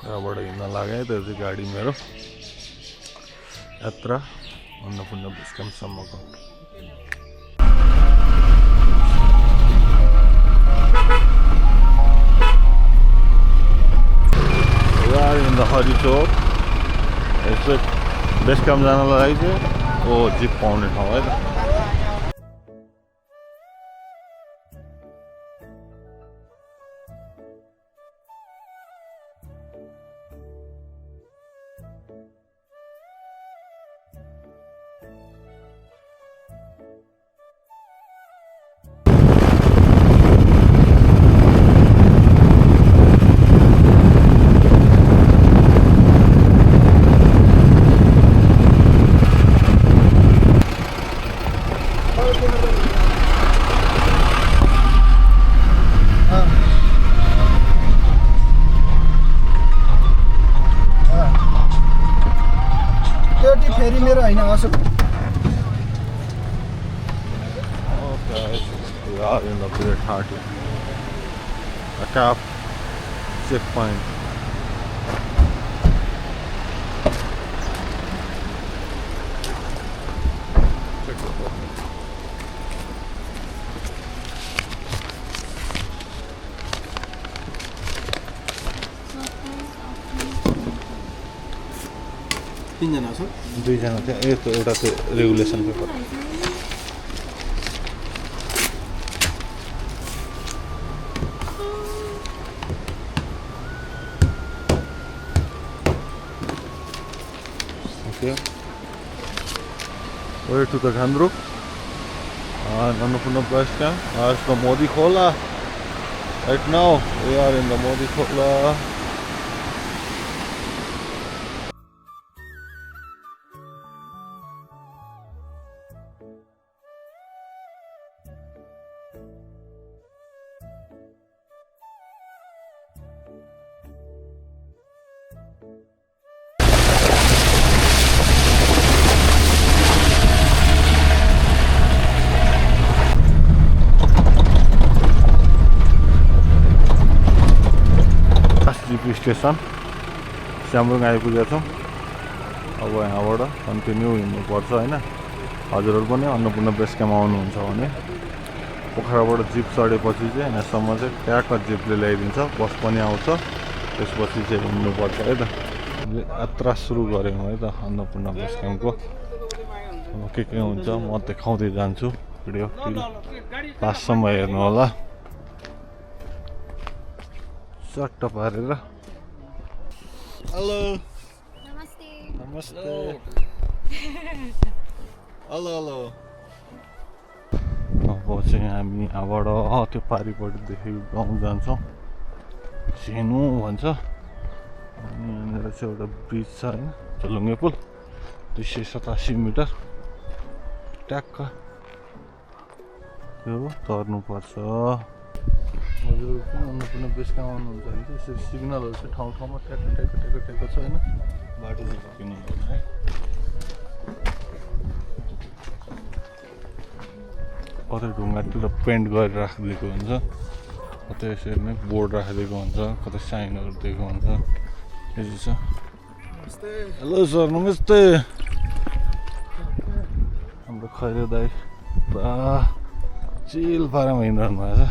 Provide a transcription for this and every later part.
पोखराबाट हिँड्न लाग्यो त्यो चाहिँ गाडी मेरो यात्रा अन्नपूर्ण बेस क्याम्पसम्मको इन द हरी चौक यस्तो बेस क्याम्प जानलाई चाहिँ जिप पाउने ठाउँ है त फेरि मेरो हैन असो We are in the Great Heart, a cap checkpoint. तीनजना छ दुईजना थियो यस्तो एउटा चाहिँ regulation paper Okay. Way to the Ghandruk and Annapurna Base Camp. There's the Modi Khola. Right now we are in the Modi Khola. GP station Syamrung आइपुगेका छौँ अब यहाँबाट कन्टिन्यू हिँड्नुपर्छ होइन हजुरहरू पनि अन्नपूर्ण बेस क्याम्प आउनुहुन्छ भने पोखराबाट जिप चढेपछि चाहिँ यहाँसम्म चाहिँ ट्याक्क जिपले ल्याइदिन्छ बस पनि आउँछ त्यसपछि चाहिँ हिँड्नुपर्छ है त यात्रा सुरु गऱ्यौँ है त अन्नपूर्ण बेस क्याम्पको अब के हुन्छ म देखाउँदै जान्छु भिडियो लास्टसम्म हेर्नु होला चट्ट पारेर हेलो नमस्ते नमस्ते हेलो हेलो अब चाहिँ हामी यहाँबाट त्यो पारिपट्टिदेखि गाउँ जान्छौँ झेनु भन्छ अनि यहाँनिर चाहिँ एउटा ब्रिज छ होइन झोलुङ्गे पुल 287 मिटर ट्याक्क त्यो तर्नुपर्छ हजुर पनि अन्नपूर्ण बेस क्याम्प आउनुहुन्छ भने चाहिँ यसरी सिग्नलहरू चाहिँ ठाउँ ठाउँमा ट्याक्क छ होइन बाटो चाहिँ सकिनु हुँदैन है कतै ढुङ्गातिर पेन्ट गरेर राखिदिएको हुन्छ कतै यसरी नै बोर्ड राखिदिएको हुन्छ कतै साइनहरू दिएको हुन्छ यस्तो छ हेलो सर नमस्ते हाम्रो खैरे दाइ पुरा चिल पारामा हिँडिरहनु भएको छ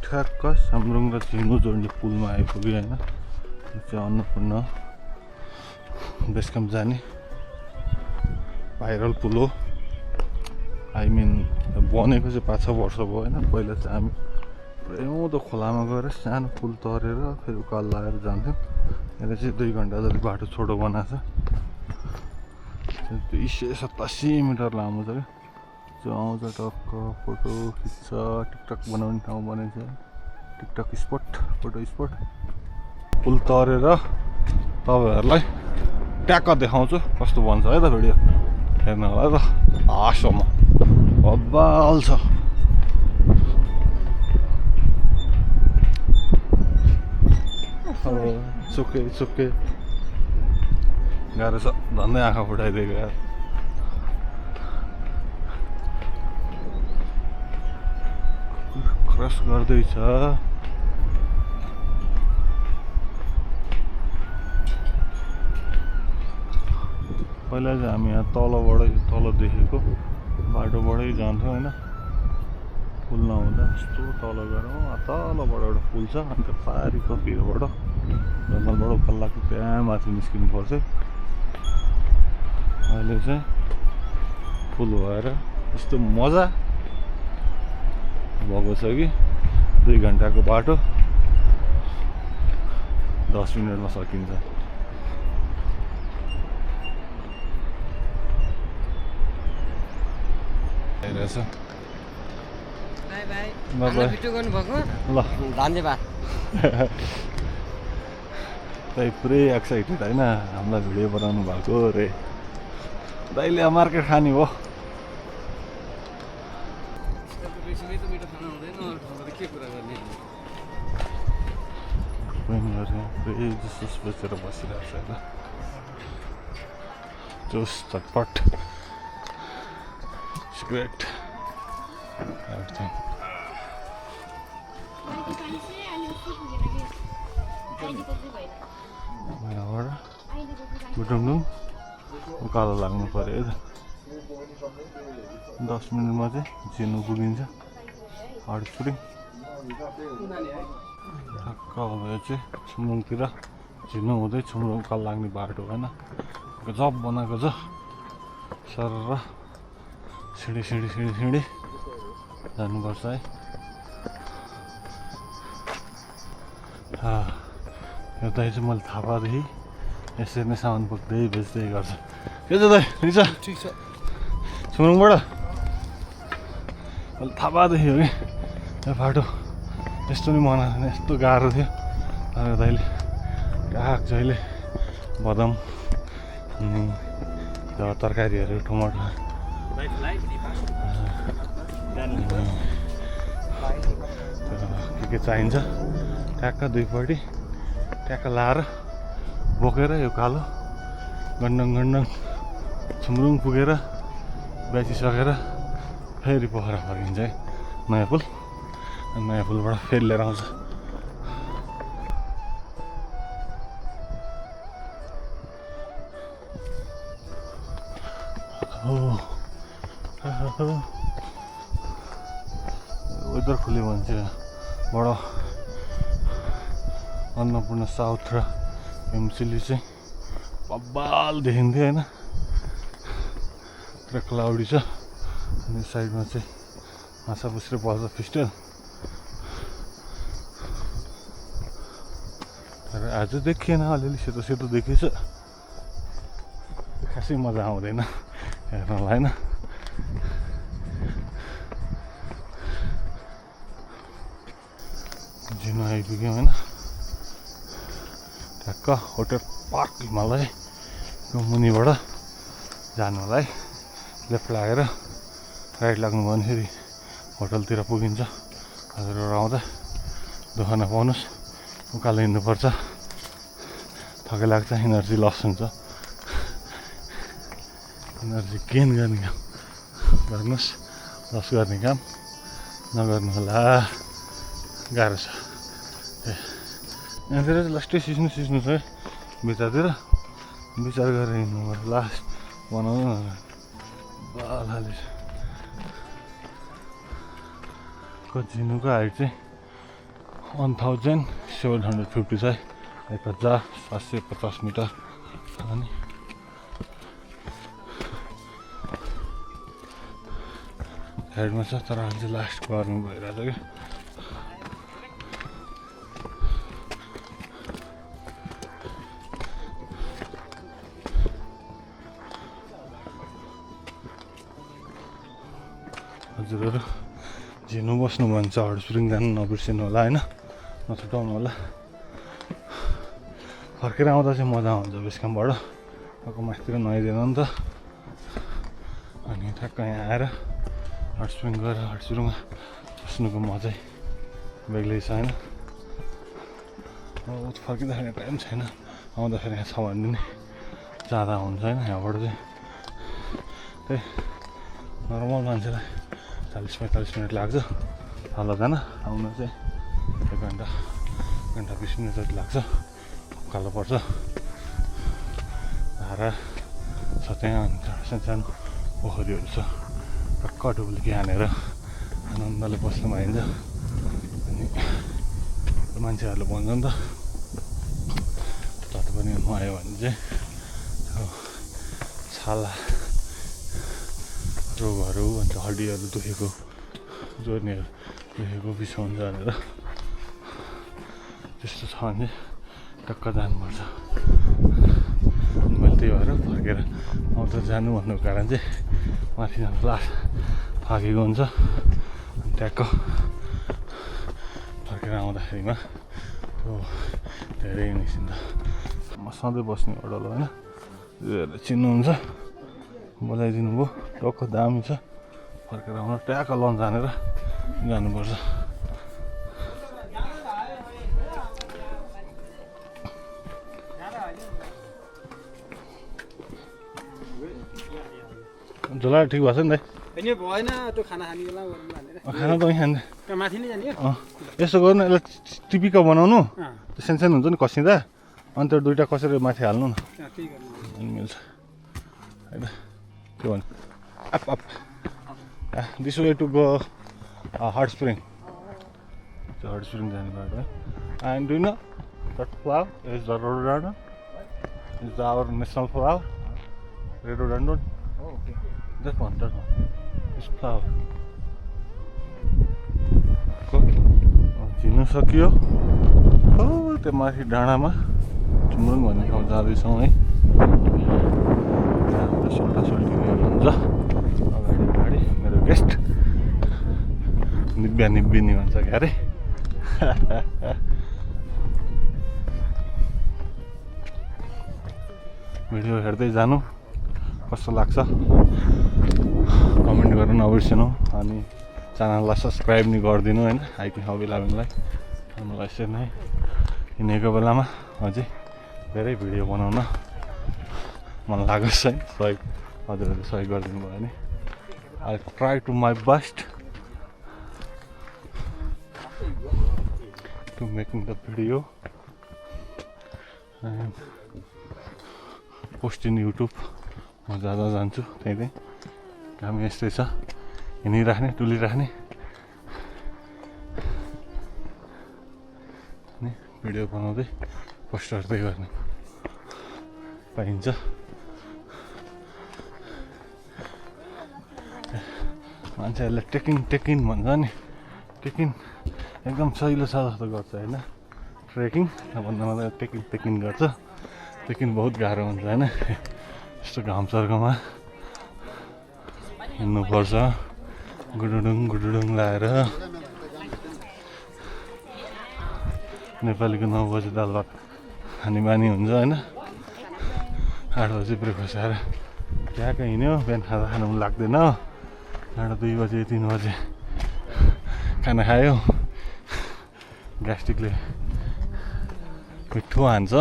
ठ्याक्क स्यामरुङ र झिङ्गु जोड्ने पुलमा आइपुग्यो होइन यो चाहिँ अन्नपूर्ण बेस क्याम्प जाने भाइरल पुल हो आई मिन बनेको चाहिँ 5-6 वर्ष भयो होइन पहिला चाहिँ हामी पुरै उँधो खोलामा गएर सानो पुल तरेर फेरि उकाल लगाएर जान्थ्यौँ यहाँ चाहिँ 2 घन्टा जति बाटो छोटो बनाएको छ 287 मिटर लामो छ क्या जो आउँछ टक्क फोटो खिच्छ टिकटक बनाउने ठाउँ बनेको छ टिकटक स्पट फोटो स्पट पुल तरेर तपाईँहरूलाई ट्याक्क देखाउँछु कस्तो बन्छ है त भिडियो हेर्नु होला त आसम्म बब्बाल छ सुके गाह्रो छ झन्डै आँखा फुटाइदिएको यार क्रस गर्दैछ पहिला चाहिँ हामी यहाँ तलबाटै तल देखेको बाटोबाटै जान्थ्यौँ होइन पुल नहुँदा यस्तो तल गएर तलबाट एउटा पुल छ अनि त्यो पारिको भिरबाट जङ्गलबाट उकालो त्यहाँ माथि निस्किनु पर्छ अहिले चाहिँ पुल भएर यस्तो मजा भएको छ कि 2 घन्टाको बाटो 10 मिनटमा सकिन्छ आइरहेछ by by by by video गर्नुभएको ल धन्यवाद दाइ पुरै एक्साइटेड होइन हामीलाई भिडियो बनाउनु भएको अरे दाइले मार्केट खाने हो पुरै जस्तो बसेर बसिरहेको छ होइन जोस चटपट ग्रेट एभ्रिथिङ बुटुङडुङ उकालो लाग्नु पऱ्यो है त 10 मिनटमा चाहिँ झिनु पुगिन्छ हडपुरी ठक्क अब यो चाहिँ छुम्रुङतिर झिनु हुँदै छुम्रुङ उकालो लाग्ने बाटो होइन गजब बनाएको छ सर सिँढी सिँढी सिँढी सिँढी जानुपर्छ है यो दाइ चाहिँ मैले थाहा पाएदेखि यसरी नै सामान बोक्दै बेच्दै गर्छ के छ दाइ ठिक छ ठिक छ छुम्रुङबाट मैले थाहा पाएदेखि हो कि यो बाटो यस्तो नि मना यस्तो गाह्रो थियो तर दाइले काग जहिले बदाम अनि तरकारीहरू टमाटर के चाहिन्छ ट्याक्क दुईपट्टि ट्याक्क लाएर बोकेर यो कालो गन्डङ गन्डङ छुम्रुङ पुगेर बेचिसकेर फेरि पोखरा फर्किन्छ है नयाँ पुल नयाँ पुलबाट फेरि लिएर आउँछ वेदर खुल्यो भने चाहिँ बडो अन्नपूर्ण साउथ र एमसिली चाहिँ बब्बाल देखिन्थ्यो होइन पुरा क्लाउडी छ अनि साइडमा चाहिँ माछा पुछ्रे पर्छ फिस्टल तर आज देखिएन अलिअलि सेतो सेतो देखिएछ खासै मजा आउँदैन हेर्नलाई होइन झिनो आइपुग्यौँ होइन ठ्याक्क होटल पार्क हिमालयको मुनिबाट जानुलाई लेफ्ट लागेर राइट लाग्नु भयो भने फेरि होटलतिर पुगिन्छ हजुरहरू आउँदा दुःख नपाउनुहोस् उकालो हिँड्नुपर्छ थकै लाग्छ इनर्जी लस हुन्छ इनर्जी गेन गर्ने काम गर्नुहोस् लस गर्ने काम नगर्नु होला गाह्रो छ यहाँतिर चाहिँ लास्टै सिस्नु छ है बिचारतिर विचार गरेर हिँड्नु पर्छ लास्ट बनाउनु बालाले झिनुको हाइट चाहिँ 1750 छ है 1750 मिटर अनि साइडमा छ तर अहिले चाहिँ लास्ट गर्नु भइरहेछ क्या हजुरहरू झिनु बस्नु भन्छ हडस्प्रिङ जानु नबिर्सिनु होला होइन नछुटाउनु होला फर्केर आउँदा चाहिँ मजा आउँछ बेसकामबाट अर्को मासतिर नुहाइदिएन नि त अनि ठ्याक्क यहाँ आएर हडस्प्रिङ गएर हडस्प्रिङमा बस्नुको मजै बेग्लै छ होइन अब फर्किँदाखेरि टाइम छैन आउँदाखेरि यहाँ छ भने नि जाँदा हुन्छ होइन यहाँबाट चाहिँ त्यही नर्मल मान्छेलाई 40-45 मिनट लाग्छ तल जान आउन चाहिँ 1 घन्टा 20 मिनट जति लाग्छ उकालो पर्छ धारा छ त्यहाँ अनि सानो पोखरीहरू छ टक्क डुब्लिकी हानेर आनन्दले बस्न पाइन्छ अनि मान्छेहरूले भन्छ नि त जति पनि नुहायो भने चाहिँ छाला रोगहरू अन्त हड्डीहरू दुखेको जोर्नीहरू दुखेको बिसाउँछ भनेर त्यस्तो छ भने टक्क जानुपर्छ अनि मैले त्यही भएर फर्केर आउँछ जानु भन्नुको कारण चाहिँ माथि जानु लास थाकेको हुन्छ अनि ट्याक्क फर्केर आउँदाखेरिमा त्यो धेरै निस्किन्छ म सधैँ बस्ने होटल होइन यो चिन्नुहुन्छ बोलाइदिनु भयो टक्क दामी छ फर्केर आउनु ट्याक्क लन्च हानेर जानुपर्छ झोला ठिक भएको छ नि होइन भएन त्यो खाना खाने बेला खाना त उहीँ खान्छ माथि नै जाने यसो गर्नु यसलाई टिपिका बनाउनु त्यो सानो हुन्छ नि कसिँदा अनि त्यो दुइटा कसेर माथि हाल्नु न अनि मिल्छ होइन के भन्नु up up this way to go hot spring त्यो हट स्प्रिङ जाने बाटो है and do know that flower is the rhododendron is the our national flower rhododendron that one this flower चिन्नु सकियो हो त्यो माथि डाँडामा चुम्रुङ भन्ने ठाउँ जाँदैछौँ है त्यहाँ सोल्टासोल्टी हुन्छ अगाडि मेरो गेस्ट निब्बिनी भन्छ क्यारे भिडियो हेर्दै जानु कस्तो लाग्छ कमेन्ट गर्न नबिर्सनु अनि च्यानललाई सब्सक्राइब नि गरिदिनु होइन हाइकिङ हबी लाभिङलाई मलाई यसरी नै हिँडेको बेलामा अझै धेरै भिडियो बनाउन मन लागोस् है सहयोग हजुरहरूले सहयोग गरिदिनु भयो भने I try to my best to making the video and post in YouTube म जाँदा जान्छु त्यहीँ काम यस्तै छ हिँडिराख्ने डुलिराख्ने अनि भिडियो बनाउँदै पोस्ट गर्दै गर्ने पाइन्छ मान्छेहरूले टेकिङ भन्छ नि टेकिङ एकदम सहिलो छ जस्तो गर्छ होइन ट्रेकिङ भन्दा टेकिङ गर्छ टेकिङ बहुत गाह्रो हुन्छ होइन यस्तो घाम सर्कोमा हिँड्नुपर्छ गुडुडुङ लाएर नेपालीको 9 बजी दाल भात खाने बानी हुन्छ होइन 8 बजी ब्रेकफास्ट खाएर ट्याक्क हिँड्यो बिहान खाना खानु पनि लाग्दैन 2 बजे 3 बजे खाना खायो ग्यास्ट्रिकले मिठो हान्छ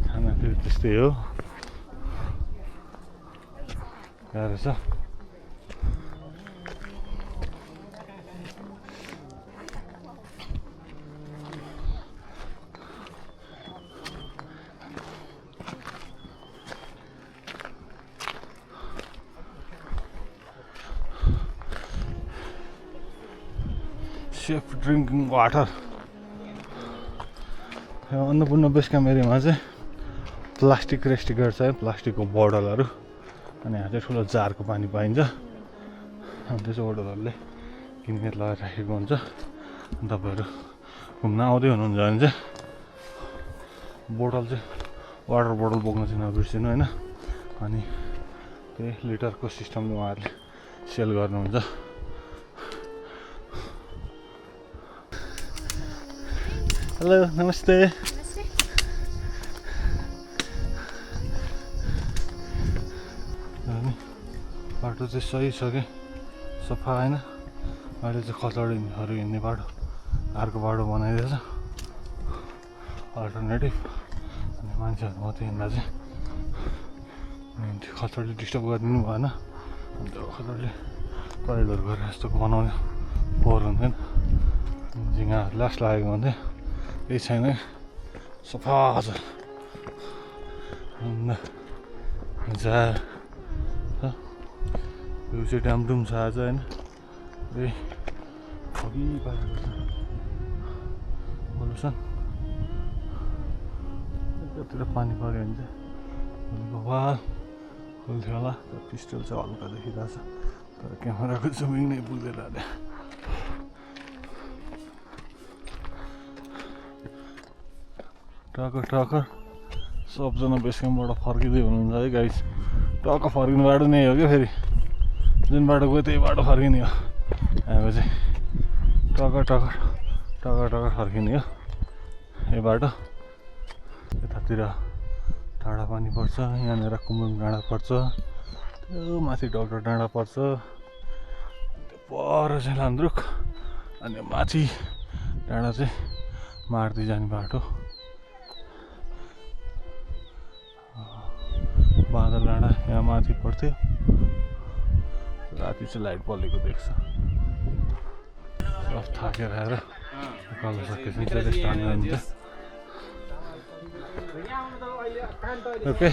खाना फेरि त्यस्तै हो गाह्रो छ safe drinking water Annapurna base camp एरियामा चाहिँ प्लास्टिक रेस्ट्रिक्टेड छ है प्लास्टिकको बोतलहरू अनि यहाँ चाहिँ ठुलो जारको पानी पाइन्छ अनि त्यो चाहिँ बोतलहरूले किनेर लगाएर राखेको हुन्छ तपाईँहरू घुम्न आउँदै हुनुहुन्छ भने चाहिँ बोतल चाहिँ वाटर बोतल बोक्न चाहिँ नबिर्सिनु होइन अनि त्यही लिटरको सिस्टमले उहाँहरूले सेल गर्नुहुन्छ हेलो नमस्ते बाटो चाहिँ सही छ कि सफा होइन अहिले चाहिँ खचडीहरू हिँड्ने बाटो अर्को बाटो बनाइदिएछ अल्टरनेटिभ अनि मान्छेहरू मात्रै हिँड्दा चाहिँ त्यो खचडीले डिस्टर्ब गरिदिनु भएन अन्त खचडीले टोइलेटहरू गरेर यस्तो बनाउने पोहोर हुन्थेन झिँगा लास लागेको हुन्थ्यो केही छैन सफा छ मजा यो चाहिँ डामडुम छ आज होइन ठगी पारेको छ पोल्युसन यतातिर पानी पऱ्यो भने चाहिँ भगवान खोल्थ्यो होला तर पिस्टल चाहिँ हल्का देखिरहेछ तर क्यामेराको जुमिङ नै पुग्दैन अहिले टक्कर सबजना बेस क्याम्पबाट फर्किँदै हुनुहुन्छ है गाइस टक्क फर्किने बाटो नै हो क्या फेरि जुन बाटो गयो त्यही बाटो फर्किने हो हाम्रो चाहिँ टक्कर फर्किने हो यो बाटो यतातिर टाढा पानी पर्छ यहाँनिर कुमुङ डाँडा पर्छ त्यो माथि डक्टर डाँडा पर्छ त्यो पर चाहिँ लान्द्रुक अनि माथि डाँडा चाहिँ मार्दै जाने बाटो बादल डाँडा यहाँ माथि पर्थ्यो राति चाहिँ लाइट बलेको देख्छ सब थाकेर आएर उकालो सकेपछि चाहिँ रेस्ट हाल्नुहुन्छ okay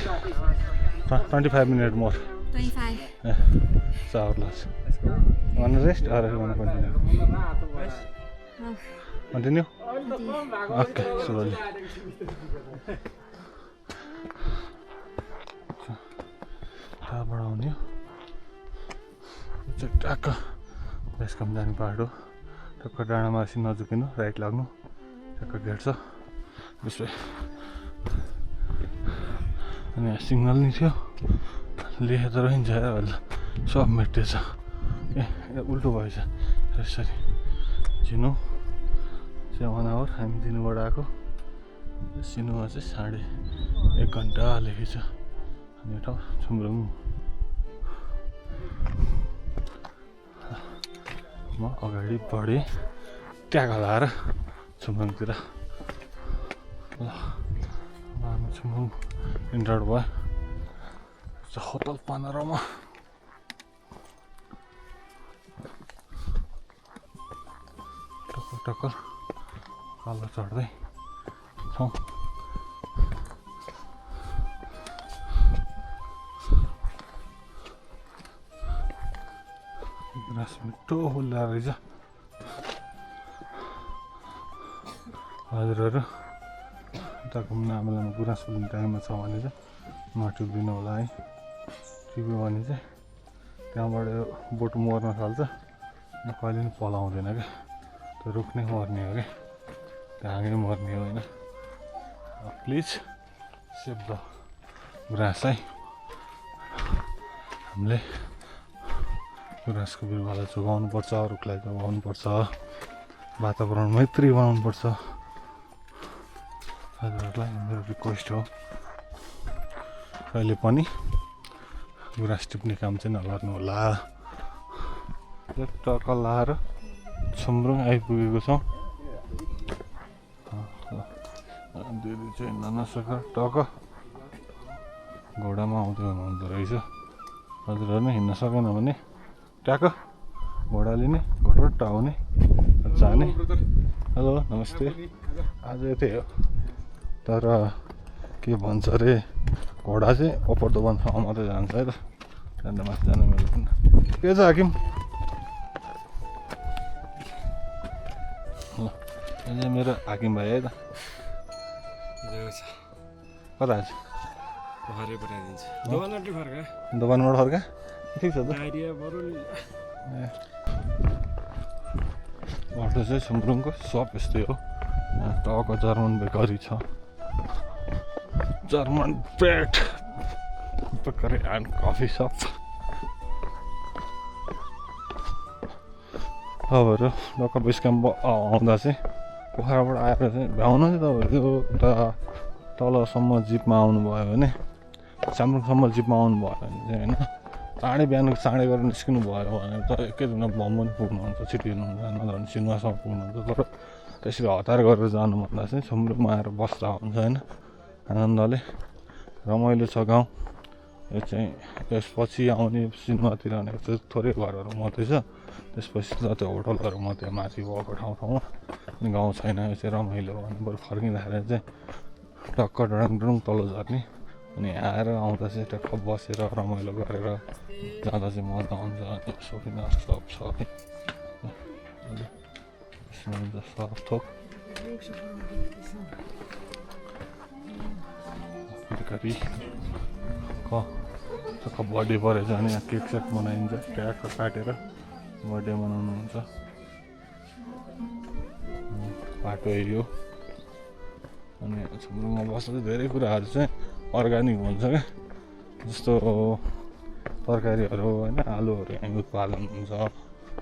25 minutes more 25. it's hourless wanna rest or you wanna continue continue okay slowly बढाउने चाहिँ टक्क बेस कम जाने बाटो टक्क डाँडामा एकछिन नझुकिनु राइट लाग्नु टक्क गेट छ त्यसै अनि यहाँ सिग्नल नि थियो लेखेर त रहन्छ अहिले सब मेटेछ ए उल्टो भएछ यसरी चिनो चाहिँ 1 hour हामी दिनुबाट आएको सिनुमा चाहिँ 1.5 घन्टा लेखेछ अनि ठाउँ छुम्रुङ म अगाडि बढेँ ट्याग हलाएर छुम्रुङतिर ल छुम्रुङ इन्टर भयो होटल पानोरामा टक्कर कालो चढ्दै छौँ ग्रास मिठो हुल्ला रहेछ हजुरहरू यता घुम्न आमालामा गुराँस फुल्ने टाइममा छ भने चाहिँ नटिप्दिनु होला है टिप्यो भने चाहिँ त्यहाँबाट बोट मर्न थाल्छ कहिले पनि पलाउँदैन क्या त्यो रुख्ने मर्ने हो क्या हाँगै मर्ने होइन प्लिज सेभ द गुराँस है हामीले गुराँसको बिरुवालाई जोगाउनुपर्छ रुखलाई जोगाउनुपर्छ वातावरण मैत्री बनाउनुपर्छ हजुरहरूलाई मेरो रिक्वेस्ट हो कहिले पनि गुराँस टिप्ने काम चाहिँ नगर्नु होला टक्क लाएर छुम्रुङ आइपुगेको छौँ दिदी चाहिँ हिँड्न नसकेर टक्क घोडामा आउँदै हुनुहुँदो रहेछ हजुरहरू नै हिँड्न सकेन भने ट्याक्क घोडा लिने घोडा टाउने जाने हेलो नमस्ते आज त्यही हो तर के भन्छ अरे घोडा चाहिँ अप्पर दोबानसम्म मात्रै जान्छ है त त्यहाँदेखि माथि जानु मिल्दैन के छ हाकिम ल यो मेरो हाकिम भाइ है त कता आज दोकानबाट फर्का ठिक छ त बाटो चाहिँ छुम्रुङको सप यस्तै हो टक्क जर्मन बेकरी छ German bread bakery and coffee shop तपाईँहरू टक्क बेस क्याम्प आउँदा चाहिँ पोखराबाट आएर चाहिँ भ्याउनु चाहिँ तपाईँहरू त्यो तलसम्म जिपमा आउनुभयो भने छाम्रुङसम्म जिपमा आउनुभयो भने चाहिँ होइन चाँडै बिहान चाँडै गरेर निस्किनु भयो भने त एकैदिनमा भम पनि पुग्नुहुन्छ छिटिनुहुन्छ नत्र भने सिनेमासम्म पुग्नुहुन्छ तर त्यसरी हतार गरेर जानुभन्दा चाहिँ छुम्रुङमा आएर बस्दा हुन्छ होइन आनन्दले रमाइलो छ गाउँ यो चाहिँ त्यसपछि आउने सिनेमातिर भनेको चाहिँ थोरै घरहरू मात्रै छ त्यसपछि त त्यो होटलहरू मात्रै माथि भएको ठाउँ ठाउँमा अनि गाउँ छैन यो चाहिँ रमाइलो भने बरु फर्किँदाखेरि चाहिँ टक्क डुडुङ तल झर्ने अनि आएर आउँदा चाहिँ टक्क बसेर रमाइलो गरेर जाँदा चाहिँ मजा आउँछ अनि सोफिना सब छ है यसमा हुन्छ सब थोक बेकरी टक्क बर्थडे परेछ भने यहाँ केक सेक बनाइन्छ ट्याक्क काटेर बर्थडे मनाउनुहुन्छ बाटो यो अनि छुम्रुङमा बस्दा धेरै कुराहरू चाहिँ अर्ग्यानिक हुन्छ क्या जस्तो तरकारीहरू होइन आलुहरू यहीँ उत्पादन हुन्छ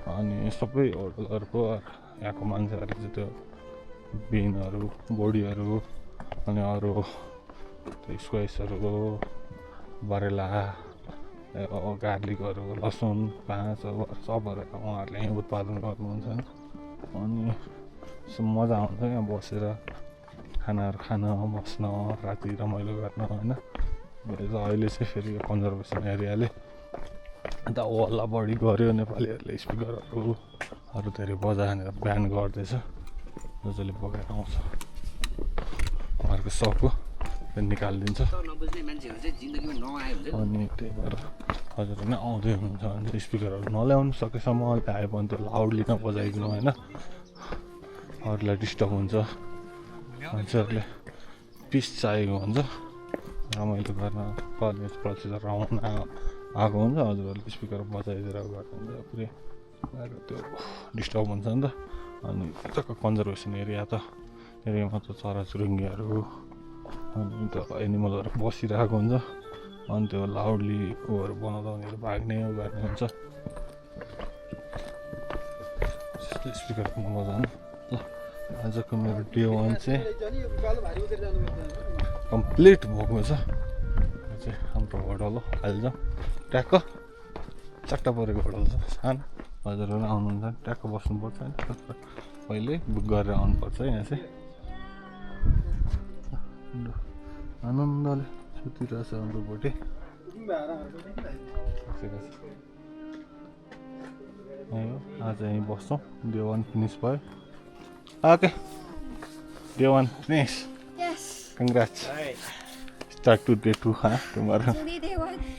अनि सबै होटलहरूको यहाँको मान्छेहरूले चाहिँ त्यो बिनहरू बोडीहरू अनि अरू स्क्वाइसहरू बरेला गार्लिकहरू लसुन प्याज सबहरू उहाँहरूले यहीँ उत्पादन गर्नुहुन्छ अनि मजा आउँछ यहाँ बसेर खानाहरू खान बस्न राति रमाइलो गर्न होइन अहिले चाहिँ फेरि कन्जर्भेसन एरियाले अन्त हल्ला बढी गऱ्यो नेपालीहरूले स्पिकरहरू धेरै बजाएर ब्यान गर्दैछ जसले बगाएर आउँछ उहाँहरूको सबको निकालिदिन्छ अनि त्यही भएर हजुर नै आउँदै हुनुहुन्छ भने चाहिँ स्पिकरहरू नल्याउनु सकेसम्म ल्यायो भने त्यो लाउडली नबजाइदिनु होइन अरूलाई डिस्टर्ब हुन्छ मान्छेहरूले पिस चाहिएको हुन्छ रमाइलो गर्न कलेजपछि त रमाउन आएको हुन्छ हजुरहरूले स्पिकर बजाइदिएर गर्नुहुन्छ पुरै त्यो डिस्टर्ब हुन्छ नि त अनि टक्क कन्जर्भेसन एरिया त एरियामा त चराचुरुङ्गीहरू अनि त एनिमलहरू बसिरहेको हुन्छ अनि त्यो लाउडली उयोहरू बनाउँदा उनीहरू भाग्ने गर्ने हुन्छ स्पिकरको बजाउनु ल आजको मेरो डे 1 चाहिँ कम्प्लिट भएको छ यो चाहिँ हाम्रो होटल हो अहिले ट्याक्क चट्टा परेको होटल छ सानो हजुरहरू आउनुहुन्छ ट्याक्क बस्नुपर्छ होइन पहिले बुक गरेर आउनुपर्छ यहाँ चाहिँ आनन्दले सुतिरहेछ हाम्रो भोटे आज यहीँ बस्छौँ डे 1 फिनिस भयो okay day 1 finish congrats start to day 2 tomorrow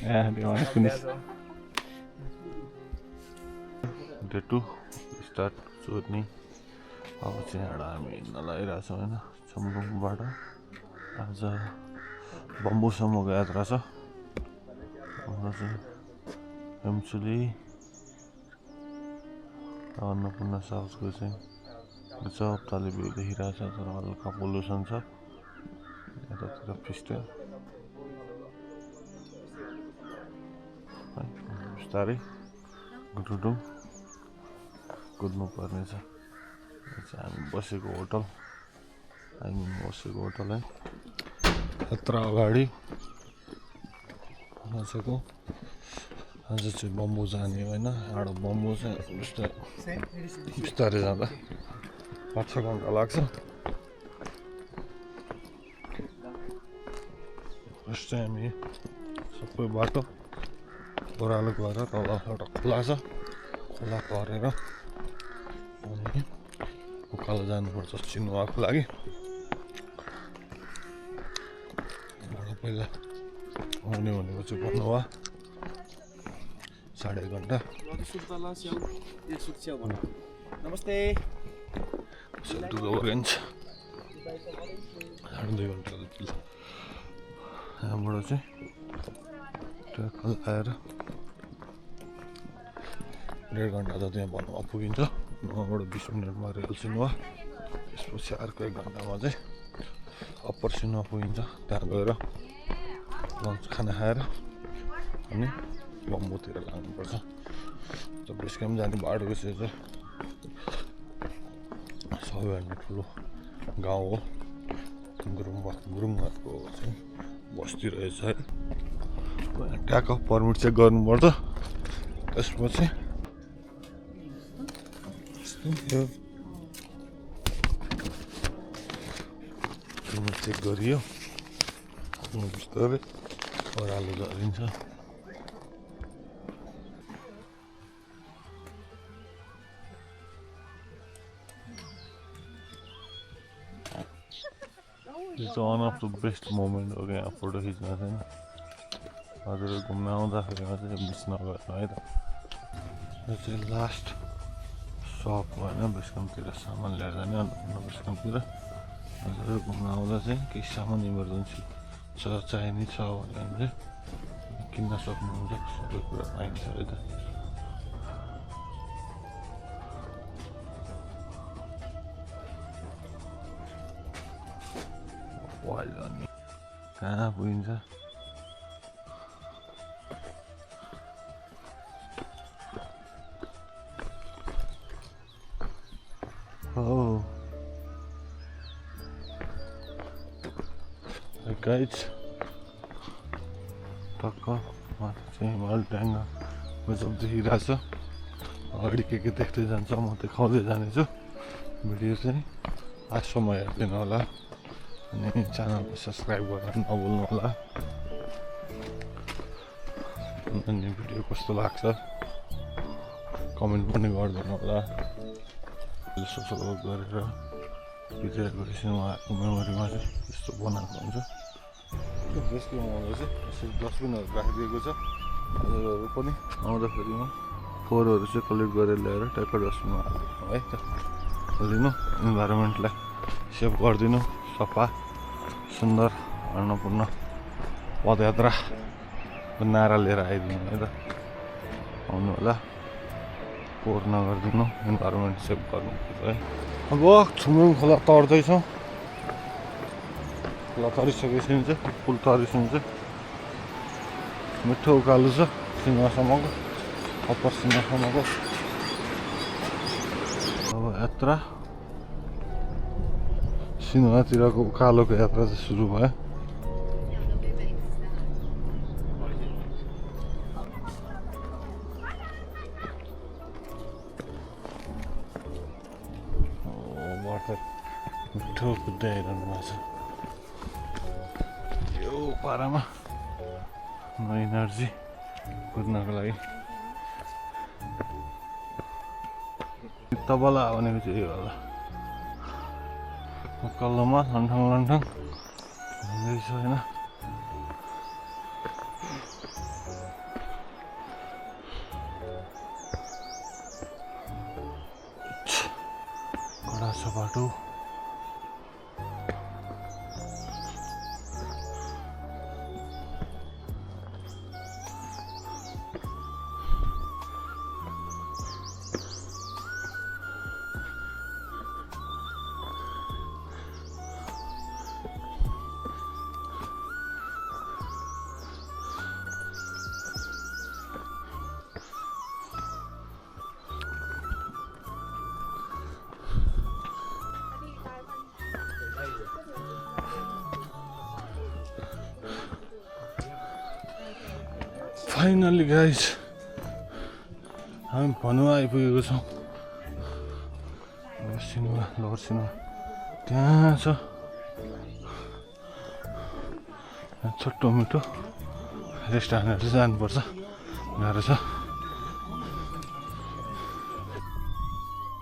yeah day 1 finish day 2 start journey अब चाहिँ एउटा हामी हिँड्न लागिरहेछौँ होइन छुम्रुङबाट आज बम्बुसम्मको यात्रा छ हाम्रो चाहिँ हेम्चुली अन्नपूर्ण साउथको चाहिँ जबताले भ्यू देखिरहेछ तर हल्का पोल्युसन छ यतातिर फिस्टल बिस्तारै गुडुडुङ कुद्नु पर्नेछ हामी बसेको होटल है यत्र अगाडि बसेको आज चाहिँ बम्बु जाने होइन एउटा बम्बु चाहिँ बिस्तारै जाँदा 5-6 घन्टा लाग्छ फर्स्ट चाहिँ हामी सबै बाटो ओह्रालो गएर तल एउटा खोला छ खोला तरेर अनि उकालो जानुपर्छ चिनुवाको लागि पहिला आउने भनेको चाहिँ भन्नुवा 1.5 घन्टा नमस्ते ओरेन्ज 2.5 घन्टा जति यहाँबाट चाहिँ ट्र्याकल आएर 1.5 घन्टा जति यहाँ भन्नुवा पुगिन्छ नुवाबाट 20 मिनटमा रेल सिनुवा त्यसपछि अर्को 1 घन्टामा चाहिँ अप्पर सिनुवा पुगिन्छ त्यहाँ गएर लन्च खाना खाएर अनि बम्बुतिर लाग्नुपर्छ बेस क्याम्प जाने बाटो चाहिँ सबैभन्दा ठुलो गाउँ हो गुरुङहरूको चाहिँ बस्ती रहेछ है ट्याक्क पर्मिट चेक गर्नुपर्छ त्यसपछि चेक गरियो बिस्तारै ओह्रालो झरिन्छ it's one of the best moment हो क्या फोटो खिच्न चाहिँ हजुर घुम्न आउँदाखेरिमा चाहिँ मिस नगर्नु है त यो चाहिँ लास्ट सप होइन बेस क्याम्पतिर सामान लिएर जाने अन्नपूर्ण बेस क्याम्पतिर हजुर घुम्न आउँदा चाहिँ केही सामान इमर्जेन्सी चाहिने छ भने चाहिँ किन्न सक्नुहुन्छ सबै कुरा पाइन्छ है त कहाँ पुगिन्छ गाइड्स टक्क माथि चाहिँ हिमाल ड्याङ्गा गजब देखिरहेको छ अगाडि के देख्दै जान्छ म देखाउँदै जानेछु भिडियो चाहिँ लास्टसम्म हेरिदिनु होला अनि च्यानललाई सब्सक्राइब गर्न नभुल्नु होला अनि भिडियो कस्तो लाग्छ कमेन्ट पनि गरिदिनु होला सोसल वर्क गरेर भित्र गएपछि उहाँहरूको मेमोरीमा चाहिँ यस्तो बनाएको हुन्छ रेस्क्यु आउँदा चाहिँ यसरी डस्टबिनहरू राखिदिएको छ हजुरहरू पनि आउँदाखेरिमा फोहोरहरू चाहिँ कलेक्ट गरेर ल्याएर ट्याक्क डस्टबिनमा हालिदिनु है त हालिदिनु इन्भाइरोमेन्टलाई सेभ गरिदिनु सफा सुन्दर अन्नपूर्ण पदयात्रा नारा लिएर आइदिनु है त आउनु होला फोहोर नगरिदिनु इन्भाइरोमेन्ट सेभ गर्नु है अब छुमिङ खोला तर्दैछौँ खोला तरिसकेपछि चाहिँ पुल तरिसकेपछि चाहिँ मिठो उकालो छ सिंहसम्मको अप्पर सिंहसम्मको अब यात्रा सिनेमातिरको उकालोको यात्रा चाहिँ सुरु भयो मिठो कुद्दै आइरहनु भएको छ यो पारामा नयाँ एनर्जी कुद्नको लागि तबला भनेको चाहिँ यो होला कल्लोमा लन्ठङ लन्ठङ हुँदैछ होइन कडा छ बाटो फाइनली गाइज हामी भनुवा आइपुगेको छौँ सिनेमा लोवर सिनेमा त्यहाँ छ छोटो मिठो रेस्टुरेन्टहरू जानुपर्छ गाह्रो छ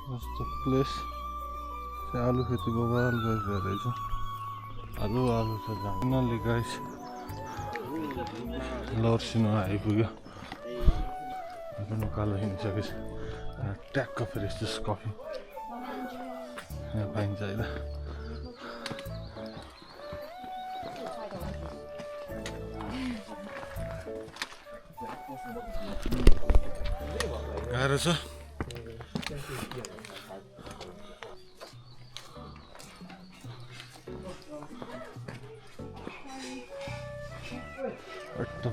कस्तो प्लेस आलु खेती बबाल गरिरहेको रहेछ आलु छ फाइनली गाइज लोवर सिनेमा आइपुग्यो उकालो हिँडिसकेपछि ट्याक्क फेरि यस्तो कफी यहाँ पाइन्छ होइन गाह्रो छ